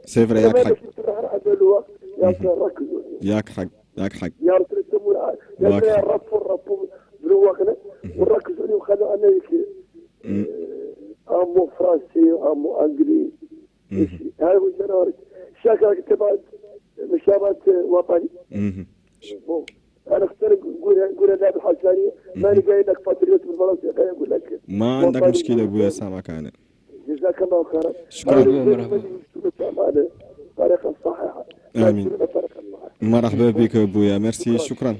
C'est vrai، ياك حق. الوقت يا ركزوا. ياك حق. ياك حق. يا رب تسموا العالم. يا واضح. رب الرب بالوقت ونركزوا عليه وخلوا انا يمكن مم. امو فرنسي امو انجلي. مهم. هاي وجهنا شاكرك تبع مشابهة وطني. مهم. بون. انا اختار نقول نقول انا بالحاجه ثانيه ماني قايل لك باتريوت بالفرنسي قاعد اقول لك ما عندك وطني. مشكلة بويا سامعك انا. جزاك الله خيرا. شكرا. مرحبا، مرحبا. بالطريقه الصحيحه. آمين. بالطريقه الصحيحه. مرحبا بك بويا، merci، شكرا.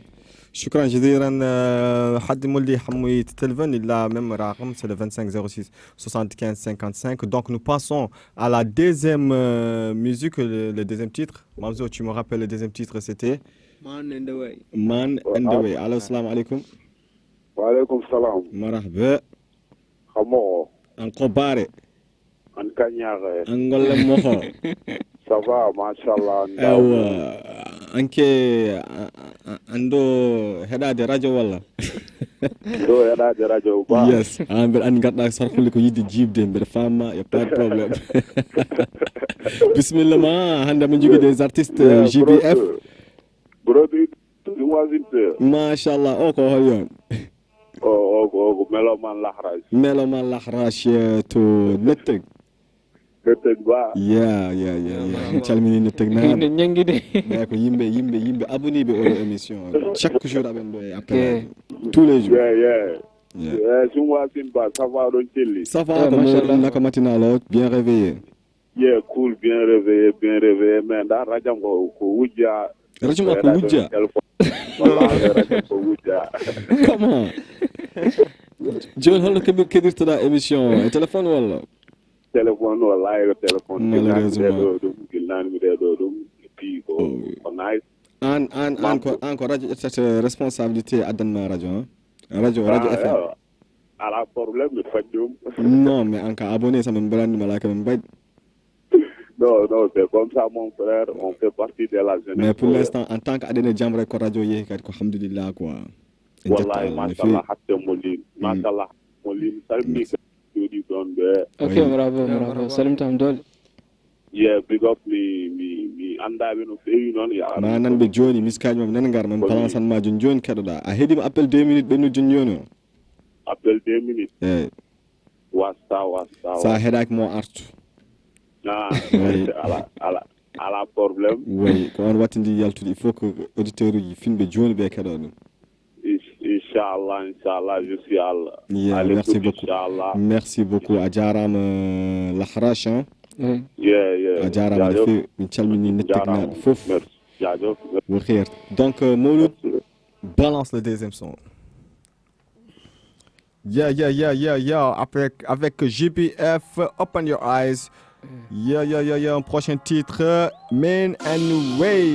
شكرا جزيلا. آه، حد مولي حموي تلفن الا même رقم c'est le vingt-cinq zéro six soixante-quinze cinquante-cinq. Donc nous passons à la deuxième euh, musique, le, le deuxième titre. Mamzo, tu me rappelles le deuxième titre, c'était Man in the way. Man and the Way. Allô, السلام عليكم. Wa alaikum salam. مرحبا. Kamo. An kobare. An kanyare. An golle moho. Ça va, machallah. Ewa. Anke ando heɗade radio walla? Do heɗade radio ba. Yes. An mbeɗa andi garɗa sarkulle ko yidde jibde, mbeɗa famma, y a pas de problème. Bismillah ma, hande min jogui des artistes euh, J B F. Brother, tu vois une peu. Machallah, o ko hol yon? O o o ko Meloman Lahraj. Meloman Lahraj euh, to Netteg. Netteg ba. Ya ya ya ya. En calmini Netteg na. Ina ñangi de. Ɓe ko yimɓe yimɓe yimɓe abonné ɓe oɗo émission. Chaque jour aɓen ɗo e appel. Tous les jours. Yeah, yeah. Yeah. Yeah, sum wasin ba, ça va, ɗon celli. Ça va, Eh, ko machallah. Mawlana naka matinal o, bien réveillé. Yeah, cool, bien réveillé, bien réveillé. Mais dans radio ko ko wujja. Radio ma ko wujja. Téléphone. Wallahi radio ko wujja. Comment? Joni holno keɓi keɗirtoɗa émission o e téléphone walla? Téléphone wallahi ko téléphone. Malheureusement. Ɗo ɗum gilnani mi ɗo ɗum. Pi ko Oh, oui. Ko nice. An an an ko an ko radio ƴettata responsabilité addanma radio, hein? Radio radio Ah, F M. Yeah. Ala problème mi faj ɗum. Non mais an ka abonné sa min mbelanni malaka min mbaɗi. Non, non, c'est comme ça, mon frère. On fait partie de la jeunesse. Mais pour l'instant en tant que aɗene jam rek ko radio yehi kadi ko alhamdulillah quoi. En Wallahi, jetta Allah no machallah, fewi. Hatte Molin. Machallah, Molin, salmi jooɗi ɗon ɓe. Ok, Oui. Bravo, Bravo. Salim tam dole. Yeah, big up, mi mi mi anndaɓe no fewi noon. Ya Ma nan ɓe joni miskaji mabɓe nan gar min palansan ma joni joni keɗoɗa a heɗima appel deux minutes ɓennu joni joni o. Appel deux minutes. Eyyi. Wasta wasta. Sa heɗaki mo artu. Ah, Oui. Ala ala ala problème. Oui, ko on wattidi yaltude il faut que auditeur uji finɓe joni ɓe keɗo ɗum. Inchallah, inchallah, je suis Allah. Yeah, merci beaucoup. Inchallah. Merci beaucoup. A jarama Lahrash hein. Oui. Yeah, yeah. A jarama no fewi, min calmini netteknaɓe fof. Merci. Jaajëf. Wo xeer. Donc euh, Mawlud, balance le deuxième son. Yeah, yeah, yeah, yeah, yeah. Avec, avec J B F, Open Your Eyes. Yeah, yeah, yeah, yeah. Un prochain titre, Man and Way.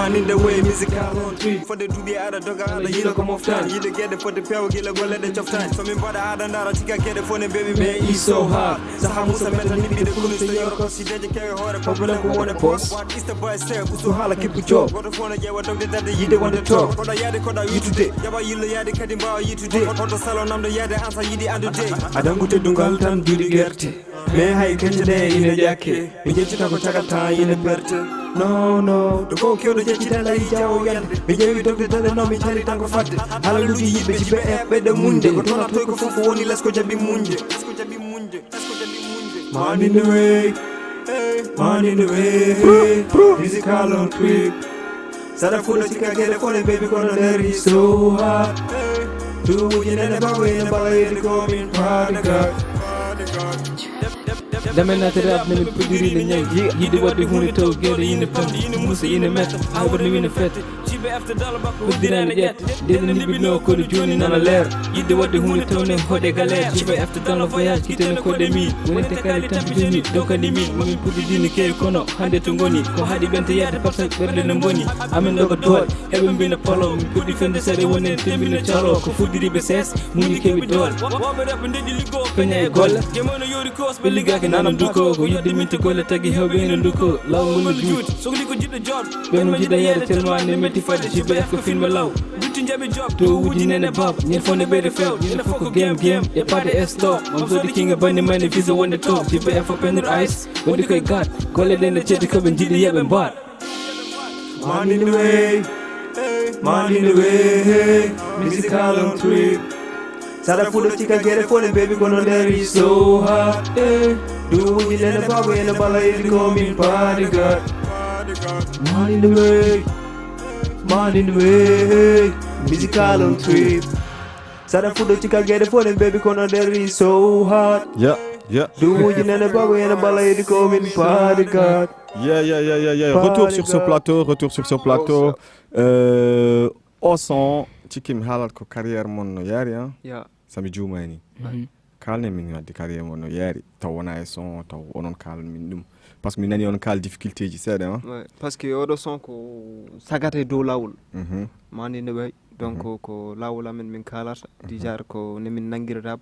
Aninde way musical on trip. Fodde duuɓi aɗa doga, aɗa yiila ko moftani. Yiɗde geɗe fodde peewa gila golle ɗe coftani. So min mbaɗa aɗa ndara, tika geɗe fof ne mbeɓi, mais it's so hard. Saha musa meta nimɓiɗe kunu so yoro. Si deje kewe hoore, problème ko wone poos. What is the boy step? Usu haala kippu job. Goto fof no ƴeewa dogde darde yiɗde wonde to. Koɗa yaade, koɗa yitude. Jaɓa yillo yaade kadi mbawa yitude. Hoto salo namdo yaade, an sa yiɗi andude. Adangu teddungal tan duuɗi gerte. Mais hay kecce ɗe ine ƴakke. Mi ƴeccita ko caggal tan ine perte. No, no, ɗo fof kewɗo ƴeccita lay jawo yande. Mi ƴeewi dogde dande no mi cali tan ko fadde. Halaluuji yiɓɓe jiɓe e ɓeɗe muñde. Ko toon a toy ko fof woni les ko jaɓi muñde. Man in the way, man in the way. Musical on trip. Saɗa fuɗo cika geɗe fof ne baby kono nder is so hard. Duuɓuji nene bago ene mbala yedi komin paade gak. Damen naati rap ne min puɗɗiri ne ñaŋ. Yiɗde waɗde huunde taw geɗe ine pamɗi, ine muusa, ine metta. Awre ne wina fette. Uddirani ƴette. Nde ɗe ndimɓinoo kono jooni nana leer. Yiɗde waɗde huunde taw ne hoɗe galeer. Jiba efte dans le voyage, kitene koɗe mi. Wonente kadi tampitini, donkani min. Momin puɗɗi dini kewi kono hannde to ngoni. Ko haɗi ɓente yahde parfait ɓerɗe ne mboni. Amin ɗo ko doole. Heɓe mbina polo, min puɗɗi fende seeɗa wonen tembina calo. Ko fuddiri ɓe sees, muñi kewi doole. Woɓɓe rewɓe ndeƴƴi liggo, peña e golle. Jemano yori ko, ɓe liggaki nana duko. Ko yidde min to golle tagi hewɓe ene duko. Law ngol no juuti. Sogli ko jiɗɗo jooɗo. Ɓe no jiɗa yeeɗa tellement ne metti fade. Jiɓe F ko filme law. Dutti jaɓi job. To wuji nene bab. Ñen fof ne ɓeyde few. Ñande fof ko game game. E pade e stop. Mam sodi kinga bandi mane visa wonde top. Jiɓe F ko penir ice. Wondi koye gat. Golle ɗen ne ceddi ko ɓe jiɗi yeɓe mbaat. Man in the way, man in the way, musical on trip. Saɗa fuɗo cika geɗe fof ne baby kono nder is so hard. Eh, duuɓuji nene bago ene mbala yedi komin paade gat. Man in the way, man in the way, musical on trip. Saɗa fuɗo cika geɗe fof ne baby kono nder is so hard. Yeah, yeah. Duuɓuji nene bago ene mbala yedi komin paade gat. Yeah, yeah, yeah, yeah, yeah. Retour sur ce plateau, retour sur ce plateau. Euh, o son, cikkimi haalat ko carrière mon no yaari, hein? Ya. Sami juumani. Mhm. Kaalne min wadde carrière mon no yaari. Taw wona e son, taw onon kaalon min ɗum. Parce que mi nani on kaal difficulté ji seeɗa, hein? Ouais, parce que oɗo son ko sagata e dow lawol. Mhm. Mani ne way. Donc ko lawol amen min kaalata. Dijar ko ne min nanngirata.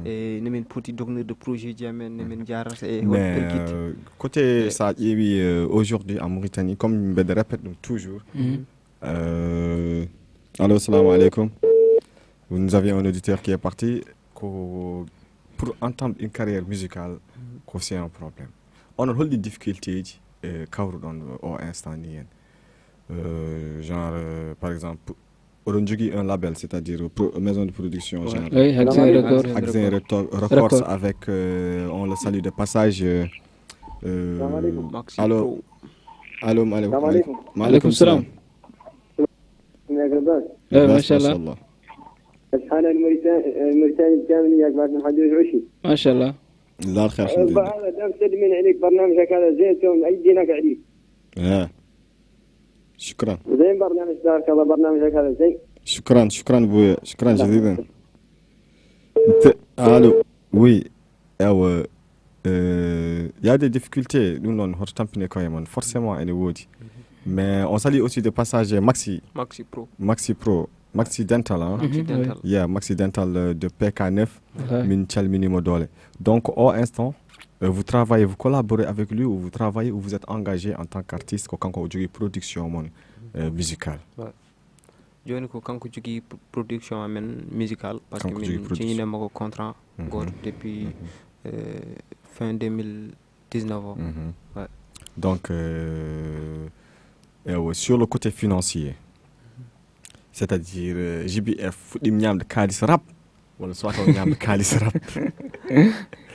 E ne min poti dognirde projet ji amen, ne min jarata e hol Mais pergiti. euh, côté sa ƴeewi euh, aujourd'hui en Mauritanie, comme mbeɗa répète ɗum toujours, euh, allô, salam alaikum. Nous avions un auditeur qui est parti. Ko pour entendre une carrière musicale, ko c'est un problème. Onon holɗi difficulté ji euh, kawruɗon o instant ni hen? Euh, genre euh, par exemple, oɗon jogii un label, c'est-à-dire pro- maison de production, genre Oui, Haxin Record. Haxin Reto- Records avec, euh, on le salue de passage. Euh, euh, Maxi allô, Pro. Allô, maaleykum. Salam aleykum. Maaleykum salam. Neex na baax. Eh, Bas, machallah. machallah. Haalani Mauritanie, Mauritanie, Germany, ياك بعد من حجر العشي. Machallah. لا، الخير، الحمد لله. هذا دام سد من عليك برنامج هكذا زين، تو أي دينك عليك. آه. شكرا. زين برنامج، تبارك الله، برنامج هكذا زين. شكرا، شكرا بويا، شكرا جزيلا. Te- Allô. Oui. Ewa, euh, il y a des difficultés, ɗum noon hoto tampine koye mon, forcément ene woodi. Mais on salue aussi de passage Maxi, Maxi Pro. Maxi Pro, Maxi Dental, hein? Maxi Dental. Yeah, Maxi Dental euh, de P K neuf. Ouais. Min calminimo doole. Donc au instant, euh, vous travaillez, vous collaborez avec lui, ou vous travaillez, ou vous êtes engagé en tant qu'artiste, ko kanko o jogii production mon euh, musicale. Jooni ko kanko jogii p- production amen musical, parce que Kanko jogii min production. Signine makko contrat Mhm. Gooto depuis euh, fin deux mille dix-neuf o. Mhm. Ouais. Donc euh, ewa, sur le côté financier, c'est-à-dire euh, J B F fuɗɗiima ñaamde kaalis rap, walla soit o ñaamde kaalis rap?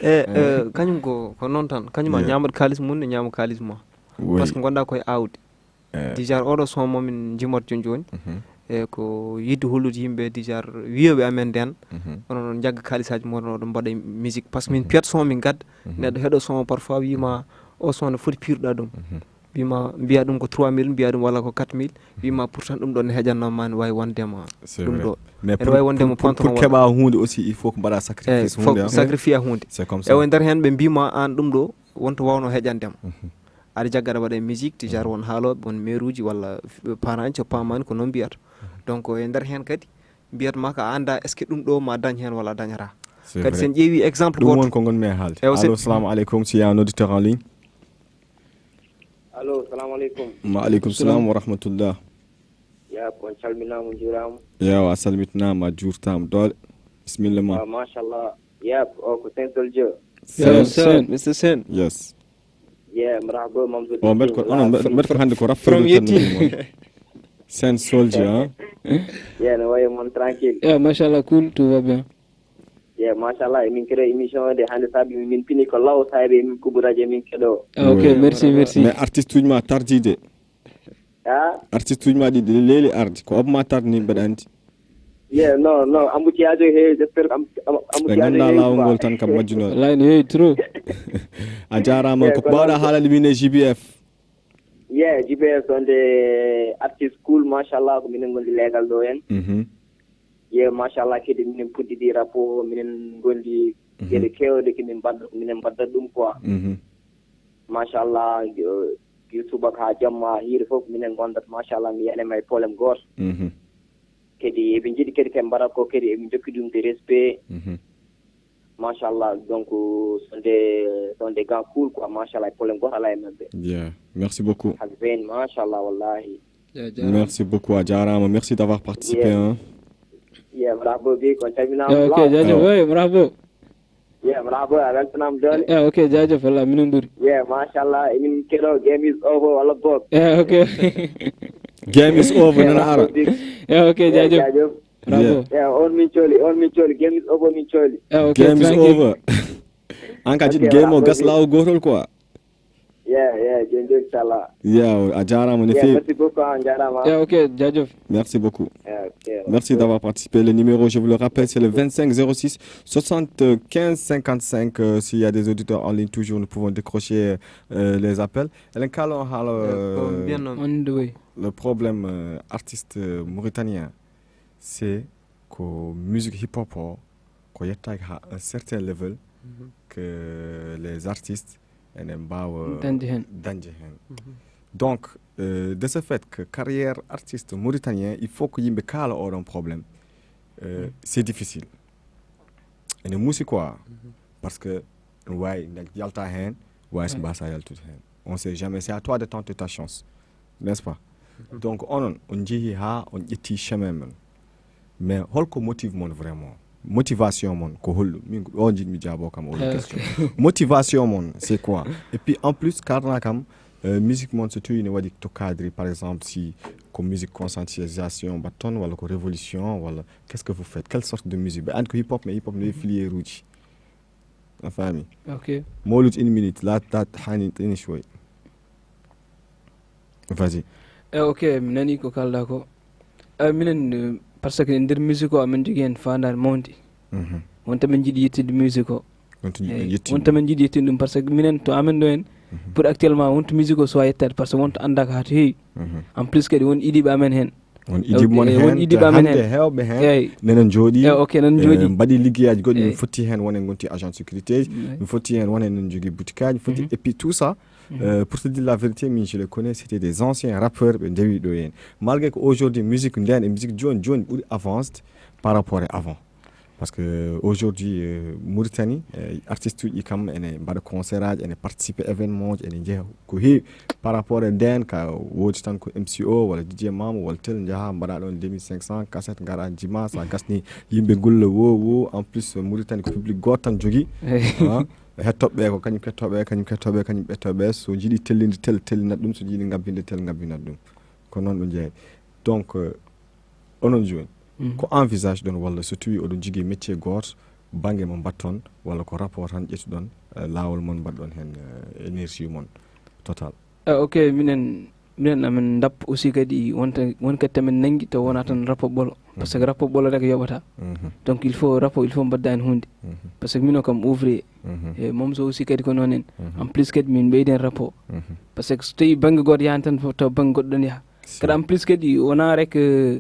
E euh, kañum ko ko noon tan, kañum a Yeah. ñaamat kaalis mum, ne ñaama kaalis ma. Oui. Parce que ngonɗaa koye aawdi. Eh, Déjà oɗo son momin jimot jooni jooni. Mhm. E ko yiɗde hollude yimɓe déjà wiyooɓe amen nden. Mhm. Onon on njagga kaalisaaji mon oɗon mbaɗa musique, parce que min piyat son min gadda. Neɗɗo heɗo son parfois wima o son no foti piirɗa ɗum. Wima mbiya ɗum ko trois mille, mbiya ɗum walla ko quatre mille. Wima pourtant ɗum ɗon ne heƴanno ma ne wawi wondema. C'est Ɗum vrai. Ɗo Mais ene pour, wawi wondema pour, pour, pantalon pour walla keɓa hunde aussi, il faut ko mbaɗa Eh, sacrifice fof hunde, hein? Sacrifice hunde. C'est comme ça. Ewo e nder hen ɓe mbima an ɗum ɗo wonto wawno heƴandema. Aɗa jagga aɗa waɗa e musique, déjà won haalooɓe, won meeruuji walla parent en coppamani ko noon mbiyata. Donc e nder heen kadi mbiyat ma ka a annda est-ce que ɗum ɗo ma dañ heen walla a dañata. Kadi si en ƴeewi exemple ɗum gooto won ko ngonmi e haalde. Ewa, allo, salamu aleykum, si ya un auditeur en ligne. Allo, salamu aleykum. Ma aleykum salam wa rahmatullah. Ya, on calminaama, on juuraama. Yawa, a salmitinaama, a juurtaama doole. Bismillah ma. Machallah. Ya, o ko Sen Soldier. Sen, Sen, Mister Sen. Yes. Yeah, marhaba, Mamdou. O mbeɗa ko onon mbeɗa mbeɗa ko hannde ko rappeur from yettiimo. Sen Soldier, hein? Yeah, no wayi mon tranquille. Yeah, machallah, cool, tout va bien. Yeah, machallah, emin keɗo émission de hannde saabi min pini ko law saabi emin kubu radio emin keɗo. Ah, ok, merci, merci. Mais artiste uji ma tardiide. Ah, Artiste uji ma ɗiɗi leeli arde ko obo ma tardi ni mbeɗa anndi. Yeah, non, non, embouteillage o heewi, j'espère que am- am- Ɓe embouteillage o ngannda heewi laawol quoi. Ngol tan kam majjunooɓe. Laawol heewi trop. A jaaraama. Yeah, Ko ko mbawɗa noon. Haalande min e G B F. Yeah, G B F on de artiste cool, machallah, ko minen ngondi leegal ɗo en. Mhm. Yeah, machallah, kadi minen puɗɗiɗi rapport, minen ngondi geɗe kewɗe ko min mbaɗ- minen mbaɗdat ɗum quoi. Mhm. Machallah, yo- yo subaka haa jamma hiire fof minen ngondat, machallah, mi yanema e problème gooto. Mhm. Kadi eɓe njiɗi kadi ken mbaɗat ko kadi eɓe njokki ɗum de respect. Mhm. Machallah, donc sonde sonde gan cool quoi, machallah, e problème gooto alaa e maɓɓe. Yeah. Merci beaucoup. Hak ben, machallah, wallahi. Merci beaucoup, a jaaraama. Merci d'avoir participé, Yeah. Hein. Yeah, bravo bi, kon calminaama. Yeah, ok, Law. jaajëf. Oh. Oui, bravo. Yeah, bravo, a weltanaama doole. Yeah, ok, jaajëf, walla minen ɓuri. Yeah, machallah, emin keɗo game is over walla boog. Yeah, ok. Game is over, nana ara. Yeah, ok, Yeah, jaajëf. jaajëf. Bravo. Yeah. Yeah, on min cooli, on min cooli, game is over, min cooli. Yeah, ok, Game is tranquille. Over. An ka jiɗi Ok, game o bravo. Gas laawol gootol quoi. Yeah, yeah, jërëjëf, inchallah. Yeah, a jaaraama no Yeah, feewi. Merci beaucoup, on jaaraama. Yeah, ok, jaajëf. Merci beaucoup. Yeah, ok. Merci d'avoir participé. Le numéro, je vous le rappelle, c'est le vingt-cinq zéro six soixante-quinze cinquante-cinq. Euh, s'il y a des auditeurs en ligne, toujours, nous pouvons décrocher euh, les appels. Eɗen kaala on haala Ko euh, mbiyanno On the way. Le problème euh, artiste euh, mauritanien, c'est que musique hip-hop o, ko yettaaki ha un certain level que les artistes ene mbaawa Dañde heen. Dañde heen. Donc euh, de ce fait que carrière artiste mauritanien, il faut que yimɓe kaala oɗon problème, euh, c'est difficile. Ene muusi quoi. Parce que ɗum waawi yalta heen, waawi so mbasa yaltude heen. On sait jamais, c'est à toi de tenter ta chance, n'est-ce pas? Donc onon on njehi ha on ƴetti chemin mon, mais holko motive mon vraiment? Motivation mon ko holɗum? Min ko ɗo jiɗmi jaabo kam oɗo question. Motivation mon c'est quoi? Et puis en plus karna kam euh, musique mon so tawi ne waɗi to cadre, par exemple si ko musique conscientisation mbatton walla ko révolution walla, qu'est-ce que vous faites? Quelle sorte de musique? Ɓe andi ko hip-hop, mais hip-hop ne waɗi filière uji. A faami? Ok. Mawlud, une minute, la date hani tini shoy. Vas-y. E ok, mi nani ko kalda ko. E minen euh, parce que nder musique o amin jogii heen faandaare mawnde. Mhm. Wonta min jiɗi yettude musique o. Wonta Eyi, yettude. Wonta min jiɗi yettude ɗum parce que minen to amin ɗo en pour actuellement wonta musique o suwa yettaade parce que wonta annda ko haa to heewi. Mhm. En plus kadi won idiiɓe amen heen. Won idiiɓe mon Eh, won heen, idiiɓe te amen hannde heen. Heewɓe heen Eyi. Nenen jooɗi. Eh, ok, nenen jooɗi. Mbaɗi liggeyaaji goɗɗi, min Eyi. Fotti heen won en gonti agent de sécurité. Eyi. Min fotti heen won en en jogii boutique aji, fotti. Et puis tout ça euh, pour te dire la vérité, min je le connais, c'était des anciens rappeurs ɓe ndewi ɗo heen. Malgré que aujourd'hui musique nden e musique jooni jooni ɓuri avanced par rapport e avant. Parce que aujourd'hui euh, Mauritanie euh, artiste uji kam ene mbaɗa concert aji, ene participe événement ji, ene jeeya ko heewi. Par rapport e nden ka woodi tan ko M C O walla D J Mamo walla tel, njaha mbaɗa ɗon deux mille cinq cents cassette, ngara jima, sa gasni yimɓe gulla wo wo. En plus Mauritanie ko public gooto tan jogii. Hein? Hettoɓe ko kañum kettoɓe, kañum kettoɓe, kañum ɓettoɓe. So jiɗi tellinde tel, tellinat ɗum. So jiɗi ngabbinde tel, ngabbinat ɗum. Ko noon ɗum jeeyi. Donc euh, onon jooni ko envisage ɗon walla so tawi oɗon jogii métier gooto bannge mo mbatton walla ko rapport tan ƴettuɗon euh, laawol mon mbaɗɗon heen euh, énergie mon total? Eh, ok, minen minen amin ndappa aussi kadi wonta won kadi tamin nanngi taw wona tan rapport ɓolo parce que rapport ɓolo rek yoɓata. Mhm. Donc il faut rapport il faut mbadda heen huunde. Parce que mino kam ouvrier. Mhm. E moom so aussi kadi ko noon en. Mhm. En plus kadi min ɓeydi heen rapport. Mhm. Parce que so tawi bannge gooto yahan tan fof taw bannge goɗɗo ɗon yaha. Kadi en plus kadi wona rek euh,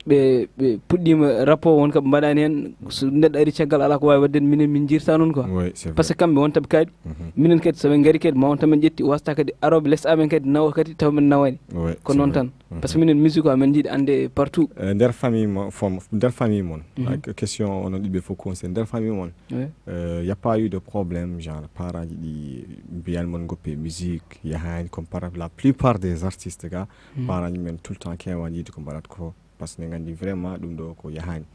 ɓe ɓe puɗɗiima rapport won ko ɓe mbaɗaani heen. So neɗɗo ari caggal, alaa ko waawi waɗde, minen min njirta noon quoi. Oui, c'est Parce vrai. Que kamɓe won taɓe kayit, minen kadi so ɓe ngari kadi ma won tamen ƴetti wasta kadi aroɓe les amen kadi nawa kadi taw min nawani. Oui, Ko c'est noon vrai. Tan. Parce que minen musique o amen jiiɗi annde partout. Euh, nder famille mo fom nder famille mon. Ak question onon ɗiɓe fof conseil nder famille mon. Oui. Euh, y a pas eu de problème genre parent ji ɗi mbiyan mon goppe musique yahani comme par exemple la plupart des artistes ga parent ji men tout le temps kewan yiide ko mbaɗat ko parce que ne gandi vraiment ɗum ɗo ko yahani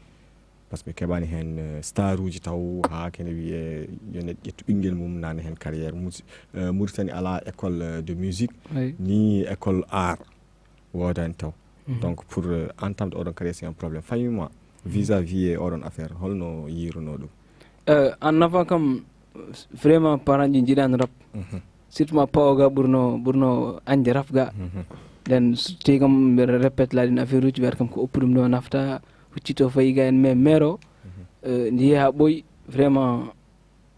parce que keɓani hen euh, star uji taw ha kene wiye yo neɗɗo ƴettu ɓinguel mum nane hen carrière Musi- euh, Mauritanie ala école euh, de musique Oui. Ni école art wodani taw donc pour euh, entendre oɗon kadi c'est un problème famille moi vis à vis e oɗon affaire holno yiruno ɗum Euh, en avant kam vraiment parent ji jiiɗani rap, surtout ma pawo ga ɓurno ɓurno añde rap ga. Nden so tawi kam mbiɗa répète la ɗin affaire uji mbiyata kam ko oppu ɗum ɗo nafta huccito fayi ga en mais mero euh, ndi yeeha ɓooyi vraiment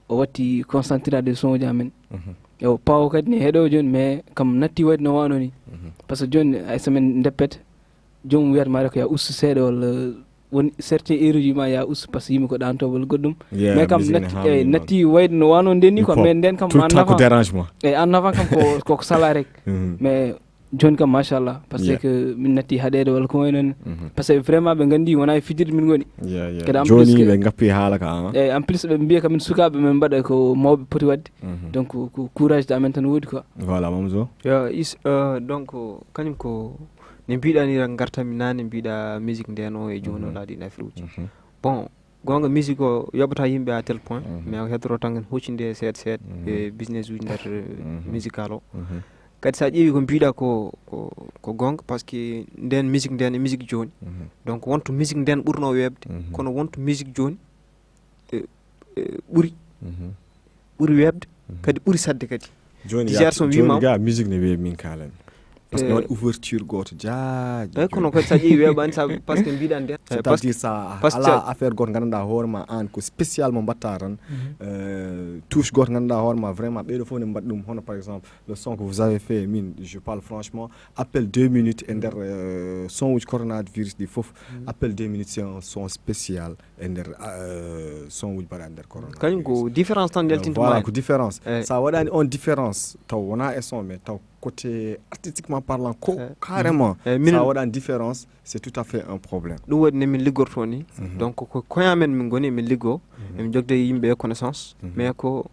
o watti concentré de son uji amen. Ewo pawo kadi ne heɗo joni mais kam natti waɗi no wano ni. Parce que joni ay semaine ndeppete joomum wiyata maɗa ko ya ustu seeɗa walla woni certains heure uji ma ya ustu par ce que yimɓe ko ɗanto walla goɗɗum. Mais kam natti eyyi natti wayde no wano nden ni quoi mais nden kam en tout le temps ko avant dérangement eyyi en avant kam ko koko sala rek. Mais joni kam machallah par ce Yeah. Que min natti haɗede walla ko wayno ni. Par ce que vraiment ɓe gandi wona e fijirde min goni. Yeah, yeah. Kadi en plus Joni que- ɓe gappi haala ka ah. Eyyi en plus ɓe mbiya kamin sukaɓe min mbaɗa ko mawɓe poti wadde. Donc ko courage amen tan woodi quoi. Voilà Mamzo. Ya is euh, donc kañum ko ne mbiɗa ni rak gartami nane mbiɗa musique nden o e joni o laaɗi affaire uji. Bon, gonga musique o yoɓata yimɓe à tel point mais o heddoro tan en huccinde seeɗa seeɗa e business uji nder euh, musical o. Kadi sa ƴeewi ko mbiɗa ko ko ko gonga par ce que nden musique nden e musique joni donc wonto musique nden ɓurno weɓde kono wonto musique joni e- e ɓuri ɓuri weɓde kadi ɓuri sadde kadi. Joni Déjà ya- so mi joni wima- ga musique ne weeɓi min kalani parce que Eh. Waɗi ouverture goto jaaji Eyyi kono kadi sa ƴeewi weɓani sa par ce que mbiɗa nden c'est-à-dire sa parce que- ala affaire goto ganduɗa hoorema an ko spécial mo mbatta tan euh, touche goto ganduɗa hoorema vraiment ɓeɗo fof ne mbaɗa ɗum hono par exemple le son que vous avez fait min je parle franchement appel deux minutes e nder euh, son uji coronavirus ɗi fof appel deux minutes c'est un son spécial e nder euh, son uji mbaɗa e nder corona Kañum ko différence tan voilà yaltintuma ko différence Eh. Sa waɗani on différence taw wona e son mais taw côté artistiquement parlant ko Eh. carrément Eh, minen- Sa waɗani différence c'est tout à fait un problème Ɗum waɗi ne min liggorto ni donc ko koye amen min goni emin liggo emin jogde yimɓe connaissance mais ko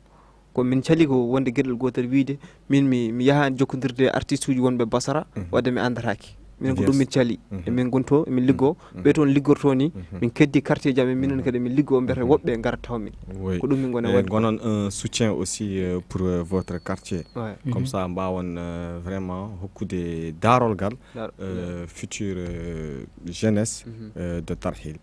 ko min cali ko wonde gueɗel gotel wiide min mi mi yahani jokkodirde e artiste uji wonɓe basara wadde mi andataki minen ko ɗum min cali emin gonto emin liggo ɓe toon liggorto ni min keddi quartier ji amen minen kadi min liggo mbiyata woɓɓe ngara taw min Oui. Ko ɗum min goni Eh, waɗde. Gonon un soutien aussi euh, pour euh, votre quartier Ouais. Comme ça mbawon euh, vraiment hokkude darolgal Dar- euh, future euh, jeunesse euh, de Tarhil.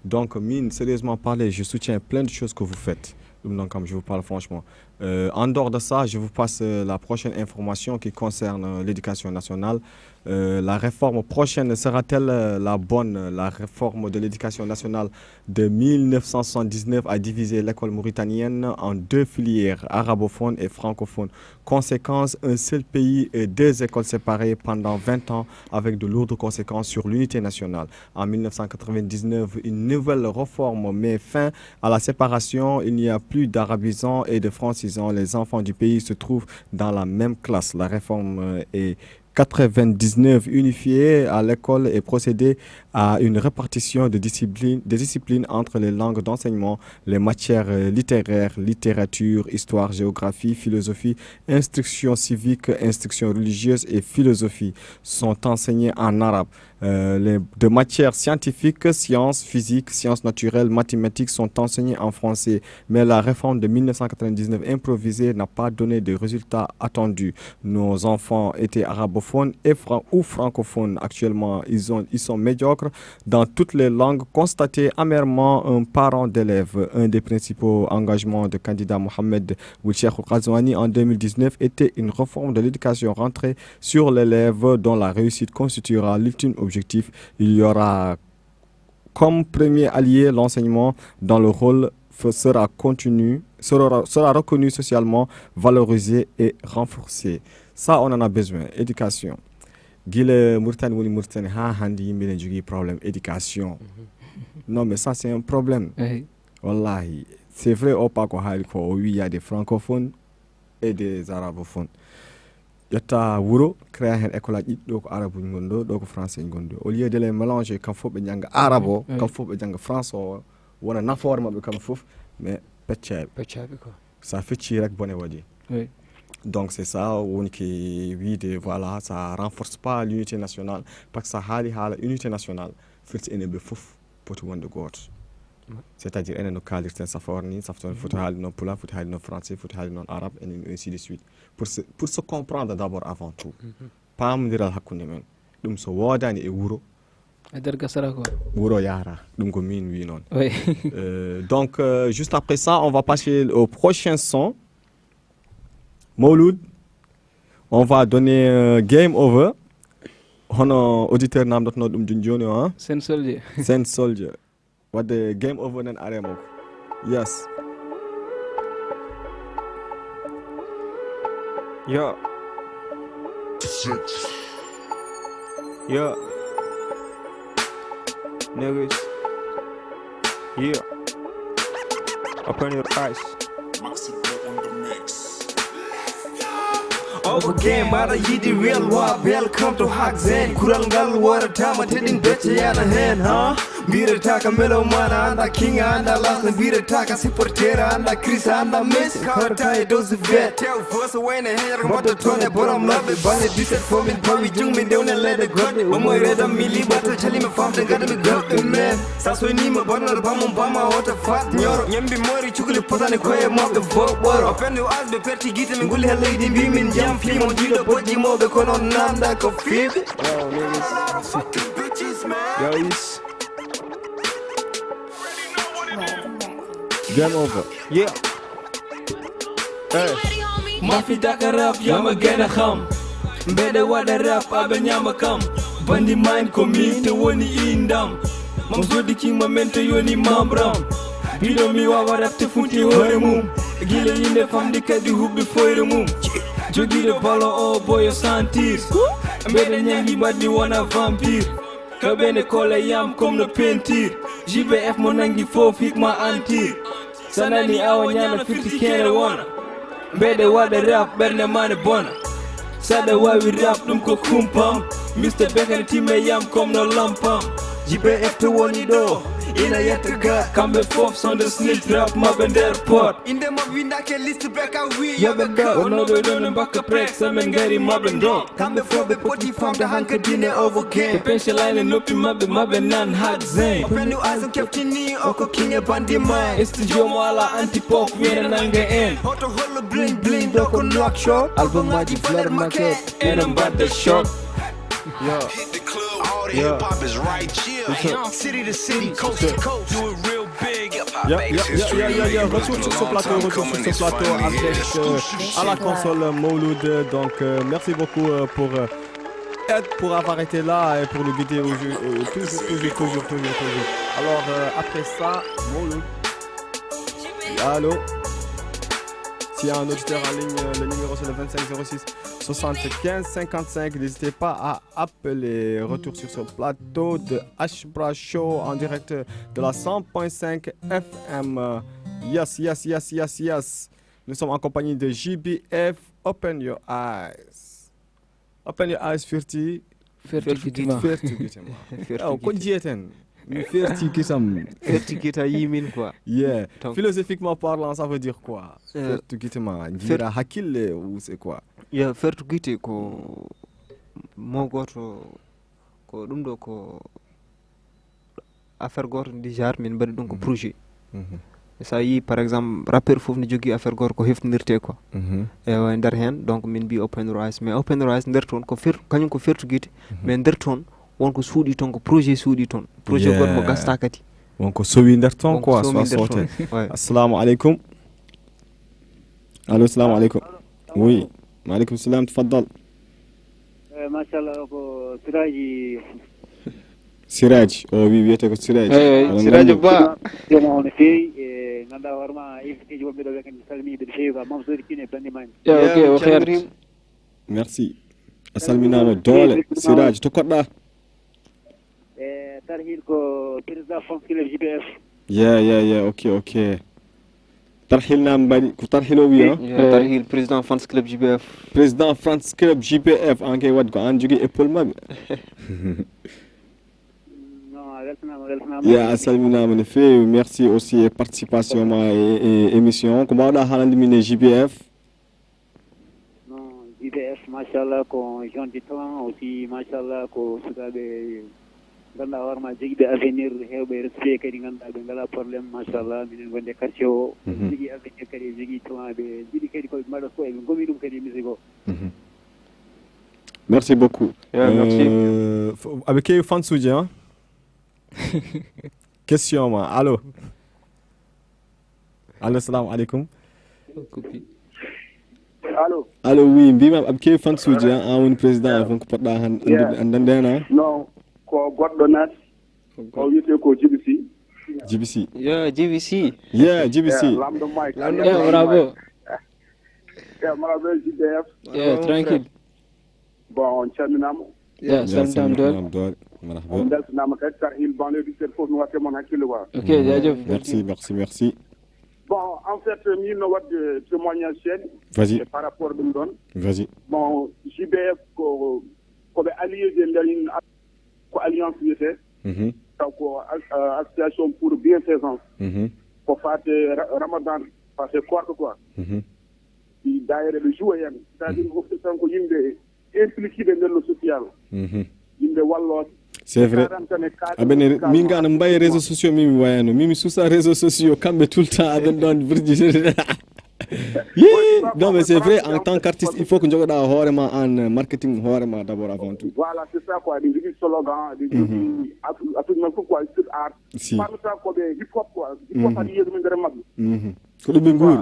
Donc min sérieusement parler je soutiens plein de choses que vous faites. Ɗum noon kam je vous parle franchement. Euh, en dehors de ça je vous passe euh, la prochaine information qui concerne euh, l'éducation nationale. Euh, la réforme prochaine sera-t-elle euh, la bonne? La réforme de l'éducation nationale de mille neuf cent soixante-dix-neuf a divisé l'école mauritanienne en deux filières, arabophone et francophone. Conséquence, un seul pays et deux écoles séparées pendant vingt ans avec de lourdes conséquences sur l'unité nationale. En mille neuf cent quatre-vingt-dix-neuf, une nouvelle réforme met fin à la séparation. Il n'y a plus d'arabisants et de francisants. Les enfants du pays se trouvent dans la même classe. La réforme euh, est quatre-vingt-dix-neuf unifiée à l'école et procéder à une répartition de disciplines, des disciplines entre les langues d'enseignement, les matières euh, littéraires, littérature, histoire, géographie, philosophie, instruction civique, instruction religieuse et philosophie sont enseignées en arabe. Euh, les, de matières scientifiques, sciences, physique, sciences naturelles, mathématiques sont enseignées en français. Mais la réforme de mille neuf cent quatre-vingt-dix-neuf improvisée n'a pas donné de résultats attendus. Nos enfants étaient arabophones et fran- ou francophones. Actuellement, ils, ont, ils sont médiocres dans toutes les langues. Constaté amèrement un parent d'élève. Un des principaux engagements de candidat Mohamed Boulcheikh Ghazouani en deux mille dix-neuf était une réforme de l'éducation rentrée sur l'élève dont la réussite constituera l'ultime objectif. Il y aura comme premier allié l'enseignement dont le rôle f- sera continu, sera, sera reconnu socialement, valorisé et renforcé. Ça, on en a besoin. Éducation. Gila Mauritanie woni Mauritanie haa hannde yimɓe ne jogii problème éducation. Non, mais ça, c'est un problème. Eyi. Wallahi, c'est vrai, o pa ko haali ko, o wi il y a des francophones et des arabophones. Ƴetta wuro, créa heen école aji ɗiɗi, ɗo ko arabuji ngoni ɗo, ɗo ko français ngoni ɗo. Au lieu de les mélanger, kam fof ɓe jannga arabo, eyi, kam fof ɓe jannga français o, wona nafoore maɓɓe kam fof, mais peccaɓe. Peccaɓe quoi. Sa fecci rek bone waɗi. Oui. Donc c'est ça, woni ki wiide, voilà, ça renforce pas l'unité nationale, parce que sa haali haala unité nationale, firti enen ɓe fof poti wonde gooto. C'est-à-dire enen no kaalirten safoore ni, safoore foti haali noon pulaar, foti haali noon français, foti haali noon arabe, enen ainsi de suite. Pour se, pour se comprendre d'abord avant tout. Paamondiral hakkunde men. Ɗum so woodani e wuro, e nder gasara ko, wuro yaara. Ɗum ko min wi noon. Oui. Euh, donc, euh, juste après ça, on va passer au prochain son. Mawlud, on va donner, euh, Game Over. Hono auditeur namdotono ɗum joni joni o, hein? Sen Soldier. Sen Soldier. Wadde Game Over nen are makko. Yes. Yo. Yo. Niggas. Yeah. Open your eyes. Maxi Pro on the mix. Over game, aɗa yiɗi real wa, welcome to Hack Zen. Kural ngal waratama te ɗin becce yana hen, ha? Mbirata ka melo mana, anda king, anda last, mbirata ka supporter, anda Chris, anda Messi. Kawta e dow si vet. Tew foso wayne heñor ko mbatta toon e borom labɓe. Bale dix-sept fof min pawi jung, min ndewne leɗɗe goɗɗe. Omo e redam mi liɓata, cali mi famde, gada mi goɗɗe men. Sa soynima bonnor bamum bama wota fat ñoro. Ñambi mori cukli potani koye maɓɓe fof ɓoro. O pendu asɓe perti gite, min gulli he leydi mbi min jam fimo jiɗo bojji mawɓe, kono nanda ko fiɓe. Yo, is. Game over. Yeah. Hey. Mafi daka rap, yama gena xam. Mbede wada rap, abe nyama kam. Bandi mind ko min te woni indam. Mam zodi king ma men te yoni mambram. Bido mi wawa rap te funti hore mum. Gile yinde famdi kadi hubbi foyre mum. Jogido balo o boyo santir. Mbede nyangi badi wana vampire. Ka ɓe nde kole yam comme no peinture. J B F mo nangi fof hikma antir. Sa nani awa ñana firti kene wona. Mbeɗe waɗa rap ɓernde mane bona. Saɗa wawi rap ɗum ko kumpam. Mister Bekan timme yam comme no lampam. J B F to woni ɗo. Ina yetta ga kamɓe fof sonde snit rap maɓɓe nder pot. Inde maɓɓe windake liste be ka wi yoɓe ga. Wonoɓe ɗon e mbakka prek samen ngari maɓɓe ndo. Kamɓe fof ɓe poti famde hankadine ovo game. Ɓe penche line e noppi maɓɓe maɓɓe nan hak zin. Openu asen keftini oko king e bandi mai. Studio mo ala anti pop wena nanga en. Hoto hollo bling bling ɗo ko knock shot. Album maji fleur market. Ena mbadda shot. Yeah. All the hip hop is right here. City to city, coast to coast. Do it real big. Hip hop makes history. Yeah, yeah, yeah, yeah, yeah. Retour sur ce plateau, retour sur ce plateau avec, euh, à la console, euh, Mouloud. Donc, euh, merci beaucoup, euh, pour, euh, être, pour avoir été là et pour nous guider au jeu, euh, toujours, toujours, toujours, toujours, toujours. Alors, euh, après ça, Mouloud. Allô? S'il y a un auditeur en ligne, euh, le numéro c'est le vingt-cinq zéro six soixante-quinze cinquante-cinq. N'hésitez pas à appeler. Retour sur ce plateau de Ashbra Show en direct de la cent point cinq F M. Yes, yes, yes, yes, yes. Nous sommes en compagnie de J B F. Open your eyes. Open your eyes, firti. Ferti gite ma. Ferti gite ma. Ferti gite. Ko jiyeten? Mi ferti gitam. Ferti gita yimin quoi. Yeah. Donc, philosophiquement parlant, ça veut dire quoi? Euh, ferti gite ma, fer- jira hakkille ou c'est quoi? Ya fertu gite ko mo goto, ko ɗum ɗo ko affaire goto ndi genre min mbaɗi ɗum ko projet. Sa yi par exemple rappeur fof ne jogui affaire goto ko heftinirte quoi. Ewa e nder hen donc min mbi open rise, mais open rise nder toon ko fer kañum ko fertu guite. Mais nder toon wonko suuɗi toon ko projet suuɗi toon, projet goto mo gasta kadi. Wonko sowi nder toon quoi, so sowi nder toon. Assalamu aleykum. Allo, salamu aleykum. Oui. Maaleykum salam, tafaddal. Eh, machallah, ko Siraji. Siraji, o wi wiyete ko Siraji. Eyi, eyi, Siraji Ba. Joma on feewi e ngannduɗaa hoore ma invité ji wonɓe ɗo ɓe kadi salmini ɓe feewi ka mam sori kine bandi mani. Ya, ok, o xeer. Merci. A salminaama doole. Siraaji, to koɗɗa? E Tarhil ko président Fans Club J B F. Yeah, yeah, yeah. Ok, ok. Tarhil nam mbaɗi ko Tarhil o wiya. Yeah, Tarhil, président Fans Club J B F. Président Fans Club J B F, an kay waɗi ko an jogii épaule maɓɓe. Non, a weltanaama, a weltanaama. Yeah, a salminaama no feewi. Merci aussi e participation ma e, e émission. Ko mbawɗa haalande min e J B F? Non, J B F, machallah, ko jeune de talent aussi, machallah, ko sukaaɓe ngannduɗaa hoore ma jogiiɓe avenir, heewɓe respect kadi ngannduɗaa ɓe ngalaa problème, machallah, minen wonde quartier o, mhm, jogii avenir kadi, jogii talent, ɓe njiɗi kadi ko ɓe mbaɗa ko eɓe ngomi ɗum kadi e musique o. Mhm. Merci beaucoup. Yeah, merci. Euh, f-, aɓe keewi fansuji, hein? Question ma, allo. Allo, salamu aleykum. Allo. Allo, oui, mbima aɓe keewi fansuji, hein, an woni président, yeah, fon ko poɗɗa han, yeah, andude, andande hen, hein? Non, ko goɗɗo naati. Ko wiyete ko J B C. J B C. Yeah, J B C. Yeah, J B C. Yeah, Lamɗo Mike. Lamɗo, yeah, Mike, bravo. Yeah, bravo, J B F. Yeah, tranquille. Bon, on calminaama. Yeah, yeah, salminama doole. Salminama doole. Marhaba. On beltanaama kadi, Tarhil, banlieue dix-sept fof, mi watte mon hakkille quoi. Ok, jaajëf. Merci, merci, merci. Bon, en fait, min no waɗde témoignage seeɗa. Vas-y. E par rapport ɗum ɗon. Vas-y. Bon, J B F ko, ko ɓe allié je nder in, ko alliance wiyetee. Mhm. Taw ko as-, euh, association pour bienfaisance. Mhm. Ko fate Ra-, Ramadan, fate koorɗo quoi. Mhm. Ɗi daayira ɓe joue heen. C'est-à-dire, mhm, wofte tan ko yimɓe impliqué ɓe nder le social. Mhm. Yimɓe wallooɓe. C'est vrai. Aɓene, min ga no mbayi réseaux sociaux, min mi wayano. Min mi susa réseaux sociaux, kamɓe tout le temps aɓen ɗon virji. Yee, non, mais c'est vrai, en tant qu'artiste, il faut que jogoɗa hoore ma an, marketing hoore ma d'abord avant tout. Voilà, c'est ça quoi. Ɗi jogii slogan, ɗi jogii, mhm, affaire, affaire man fof quoi, sur art. Si. Parle ça ko ɓe hip hop quoi. Hip hop, mhm, aɗa yiya ɗum e nder maɓɓe. Mhm. Ko ɗum ɓe nguuri.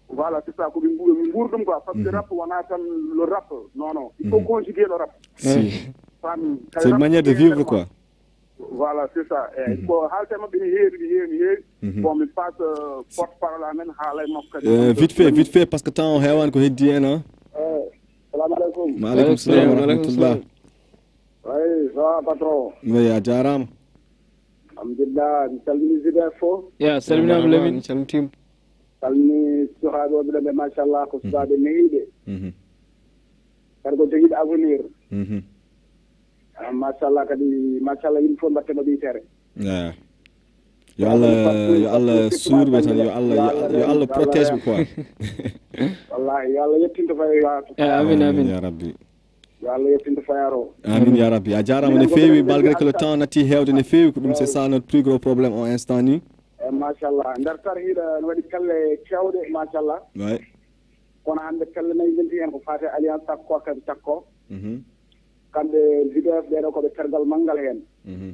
Voilà, c'est ça, ko ɓe ngu-, ɓe nguuri ɗum quoi, parce que, mhm, rap wona tan le rap, non, non, il faut, mhm, conjuguer le rap. Si. Fami, c'est une manière de vivre quoi. Voilà, c'est ça. Eh, mhm, ko haalte maɓɓe ne heewi, ne heewi, ne heewi. Mhm. Bon, mi passe, euh, porte parole amen, haala e makko kadi. Euh, vite fait, vite fait, parce que temps o heewani ko heddi en, hein. Eh, salamu aleykum. Ma aleykum salam wa rahmatullah. Wa aleykum salam. Oui, ça va, patron? Oui, a jaaraama. Alhamdulillah, mi salmini J B F fof. Ya, salminaama Lamine. Mi salmitima. Salmini sukaaɓe wonɓe ɗon ɓe, machallah, ko, mhm, sukaaɓe nehiiɓe. Mhm. Kadi ko jogiiɓe avenir. Mhm. Ah, machallah, kadi, machallah, yimɓe fof mbaɗte maɓɓe yitere. Ya. Yo Allah, yo Allah suur ɓe tan, yo Allah, yo Allah, yo Allah protège ɓe quoi. Wallahi, yo Allah yettinto fayo yaatu. Eh, amin, amin, amin. Ya Rabbi. Yo Allah yettinto fayaro. Amin ya Rabbi. A jaaraama no feewi, malgré que le temps natti heewde no feewi, ko ɗum, c'est ça notre plus gros problème o instant ni. Eh, machallah. Nder Tarhil ne waɗi pelle keewɗe, machallah. Ouais. Kono hannde pelle nayi ngonti heen ko faati e Alliance Takko, kadi Takko. Mhm. Kamɓe J B F ɓeeɗo ko ɓe tergal manngal heen. Mhm.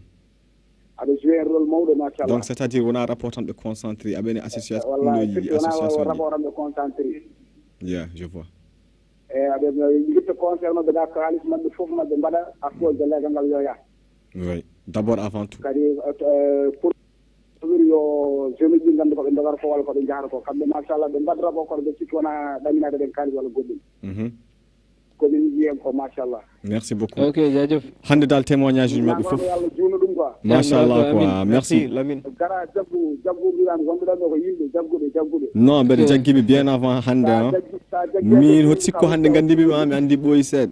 Aɓe joué rôle mawɗo, machallah. Donc, c'est-à-dire, wona rapport tan ɓe concentré, aɓene association, wallahi, ɗum ɗo yiɗi surtout wona association rapport tan ɓe concentré. Yeah, je vois. E aɓe guitta concert maɓɓe, ga kaalis maɓɓe fof maɓɓe mbaɗa à cause de legal ngal yo yah. Oui, d'abord avant tout. Kadi, euh, pour toujours yo jeune ji nganndu ko ɓe ndogata ko walla ko ɓe njahata ko. Kamɓe, machallah, ɓe mbaɗata ko kono ɓe sikki wona ɗaminade ɓen kaalis walla goɗɗum. Mhm. Ko min njiyen ko, machallah. Merci beaucoup. Ok, jaajëf. Hannde dal témoignage uji maɓɓe fof. Yo Allah juutnu ɗum quoi. Machallah quoi. Amin. Merci. Merci, Lamine. Gara jaggu, jaggu mbiɗan wonɓe ɗon ɗo ko yimɓe jagguɓe, jagguɓe. Non, mbeɗa jaggiɓe bien avant hannde, hein. Sa jaggi, sa jaggi, min hot sikko hannde ngandiɓe ma, mi andi ɓooyi seeɗa.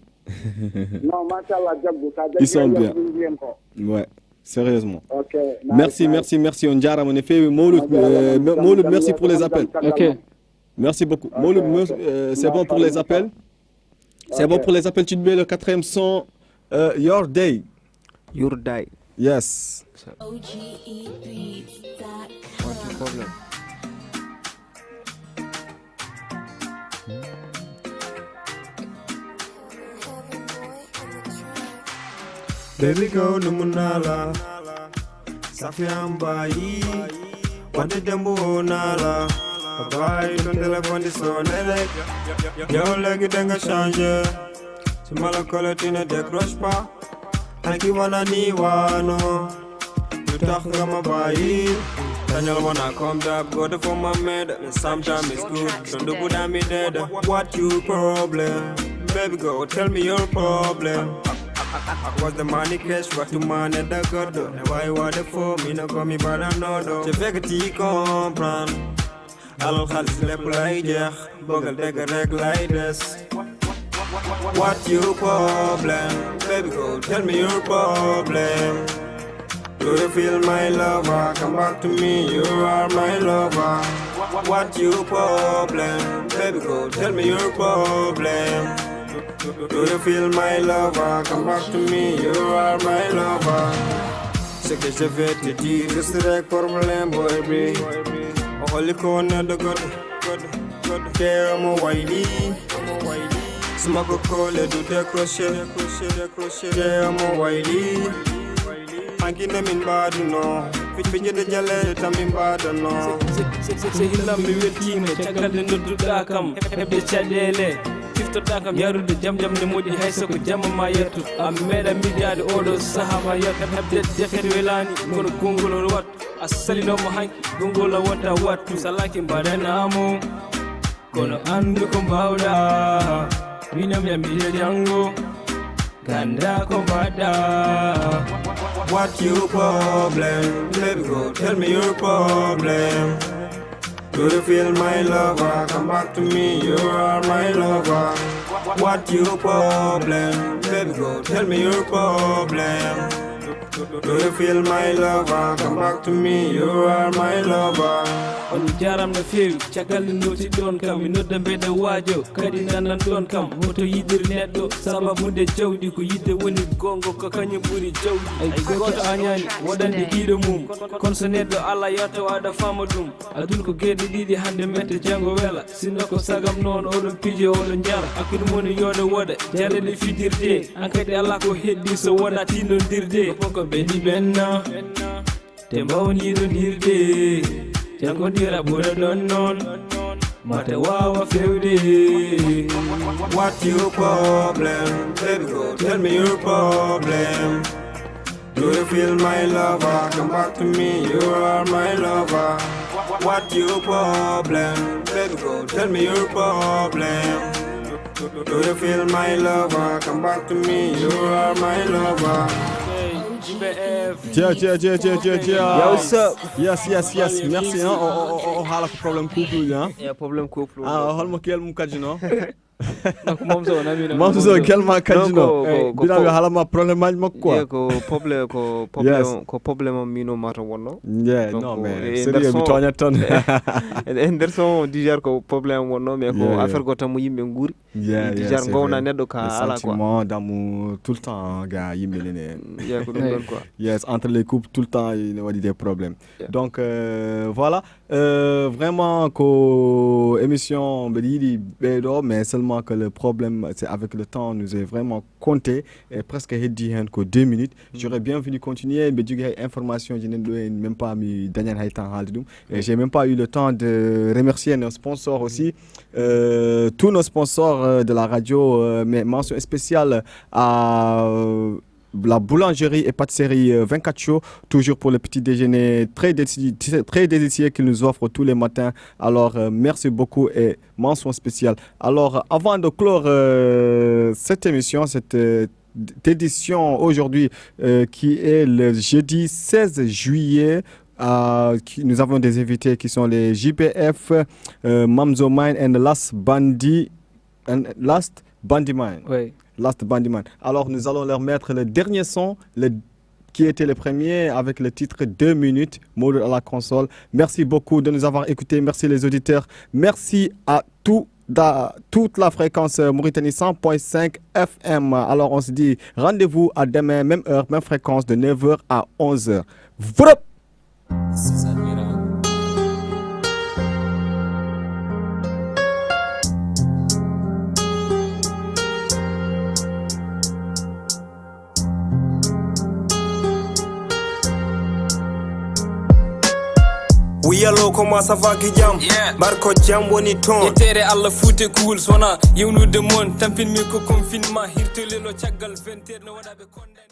Non, machallah, jaggu. Sa jaggi, ils sont bien. Min njiyen ko. Ouais, sérieusement. Ok, merci, nice, nice. Merci, merci. On jaaraama no feewi. Mawlud, euh, Mawlud, merci pour les appels. Ok. Merci beaucoup. Ok, Mawlud, ok. Euh, c'est bon pour les appels. C'est bon pour les appels. Tu te mets le quatrième son, euh, Your Day. Your Day. Yes. O G E beats dot com. Pas de problème. Baby girl, no munala. Safi am bayi. Wante dembo nala. Bayi ton téléphone di sonné rek. Yow léegi da nga changé. Su ma la collé, tu ne décroches pas. Ak i wana ni wano. Lu tax nga ma bàyyi? Dañal wana comme d'hab, go the for my mad. Sometimes it's good. Don't do good, I'm dead. What you problem? Baby girl, tell me your problem. I was the money cash, what to man at the god. Why what the for me no call me but I know though. Je veux que tu comprennes. Alors, خلص les plaisirs. Bogle dégg rek lay des. What your problem? Baby girl, tell me your problem. Do you feel my lover? Come back to me, you are my lover. What your problem? Baby girl, tell me your problem. Do you feel my lover? Come back to me, you are my lover. Ce que je vais te dire, je serai problème, baby. Oh, holy corner, the good, good, good. Te amo waili. Smoke a call, do the crochet, crochet, crochet. Te amo waili. Hankine min baduno. Fijirde jale tan min baduno. Sehillam, mi weltiima caggal nde nodduɗaa kam heɓde caɗeele. Ciftoɗaa kam yarude jam jam ne moƴƴi hay so ko jamma ma yettu. A meeɗa miijaade oɗo sahaa ma yettu. Heɓde defet welaani kono konngol on wattu. A salinooma hanki konngol a wonta wattu. Salaaki mbaɗanaamo. Kono anndu ko mbaawɗaa. Winam yam miijo janngo. Ganda ko mbaɗɗa. What your problem? Baby girl, tell me your problem. Do you feel my lover? Come back to me, you are my lover. What your problem? Baby girl, tell me your problem. Do you feel my lover? Come back to me, you are my lover. On jaram no feewi caggal nde notiɗon kam, mi nodda mbeɗa waajo kadi nanan ɗon kam. Hoto yiɗir neɗɗo sababu nde jawdi ko yidde woni gongo, ko kañum ɓuri jawdi. Ay gooto añaani waɗande ɗiɗo mum, kono so neɗɗo ala yotto waɗa fama ɗum. Aduna ko geɗe ɗiɗi, hande mette janngo wela. Sinno ko sagam noon oɗon piije oɗon njara, hakkunde mon yooɗo woɗa. Jaleɗe fidirde an kadi ala ko heddi so wona tinnodirde. Koko ɓendi ɓenna te mbawniɗo dirde, jangondira ɓura ɗon noon mata wawa fewde. What your problem? Baby girl, tell me your problem. Do you feel my lover? Come back to me, you are my lover. What your problem? Baby girl, tell me your problem. Do you feel my lover? Come back to me, you are my lover. Tia, tia, tia, tia, tia, tia. Yo, what's up? Yes, yes, yes. Merci. Hein? O, o, o, o haala ko problème couple uji, hein? Yeah, problème couple. Ah, holmo kiyal mum kadi no? Donc, Momzo, on a mis Momzo, quel ma kadi no? Bina mi haala ma problème aji makko quoi. Yeah, ko problème, ko problème, ko problème am mino mata wonno. Yeah, non mais sérieux, mi tooñat tan. E nder son Dijar ko problème wonno, mais ko affaire go tan mo yimɓe nguuri. Dijar gowna neɗɗo ka ala quoi. Sentiment d'amour tout le temps ga yimɓe nene. Yeah, ko ɗum ɗon quoi. Yes, entre les couples tout le temps il y a des problèmes. Donc euh, voilà. Euh, vraiment ko émission mbeɗa yiɗi ɓeydo, mais seulement que le problème c'est avec le temps nous est vraiment compté et presque heddi hen ko deux minutes. J'aurais bien voulu continuer, mbeɗa jogui hay information ji nen ɗo en, même pas mi dañan hay temps haalde ɗum. Et j'ai même pas eu le temps de remercier nos sponsors aussi, euh, tous nos sponsors euh, de la radio, euh, mais mention spéciale à euh, la boulangerie et pâtisserie euh, vingt-quatre Show, toujours pour le petit déjeuner très, déci- très délicieux qu'ils nous offrent tous les matins. Alors, euh, merci beaucoup et mention spéciale. Alors, euh, avant de clore euh, cette émission, cette euh, d- édition aujourd'hui, euh, qui est le jeudi seize juillet, euh, qui- nous avons des invités qui sont les J P F, euh, Mamzo Mine and Last Bandit. And Last Bandit Mine. Oui. Last Bandit Mine. Alors, nous allons leur mettre le dernier son, le, qui était le premier avec le titre deux minutes, Mode à la console. Merci beaucoup de nous avoir écoutés. Merci les auditeurs. Merci à tout, à toute la fréquence euh, Mauritanie cent point cinq F M. Alors, on se dit rendez-vous à demain, même heure, même fréquence, de neuf heures à onze heures. Vrop. Wiyalo ko ma safaki jam, barko jam woni ton. Yettere Allah fuute kuul sona yewnude mon, tampinmi ko confinement, hirtolino caggal vingt heures no waɗaɓe konda.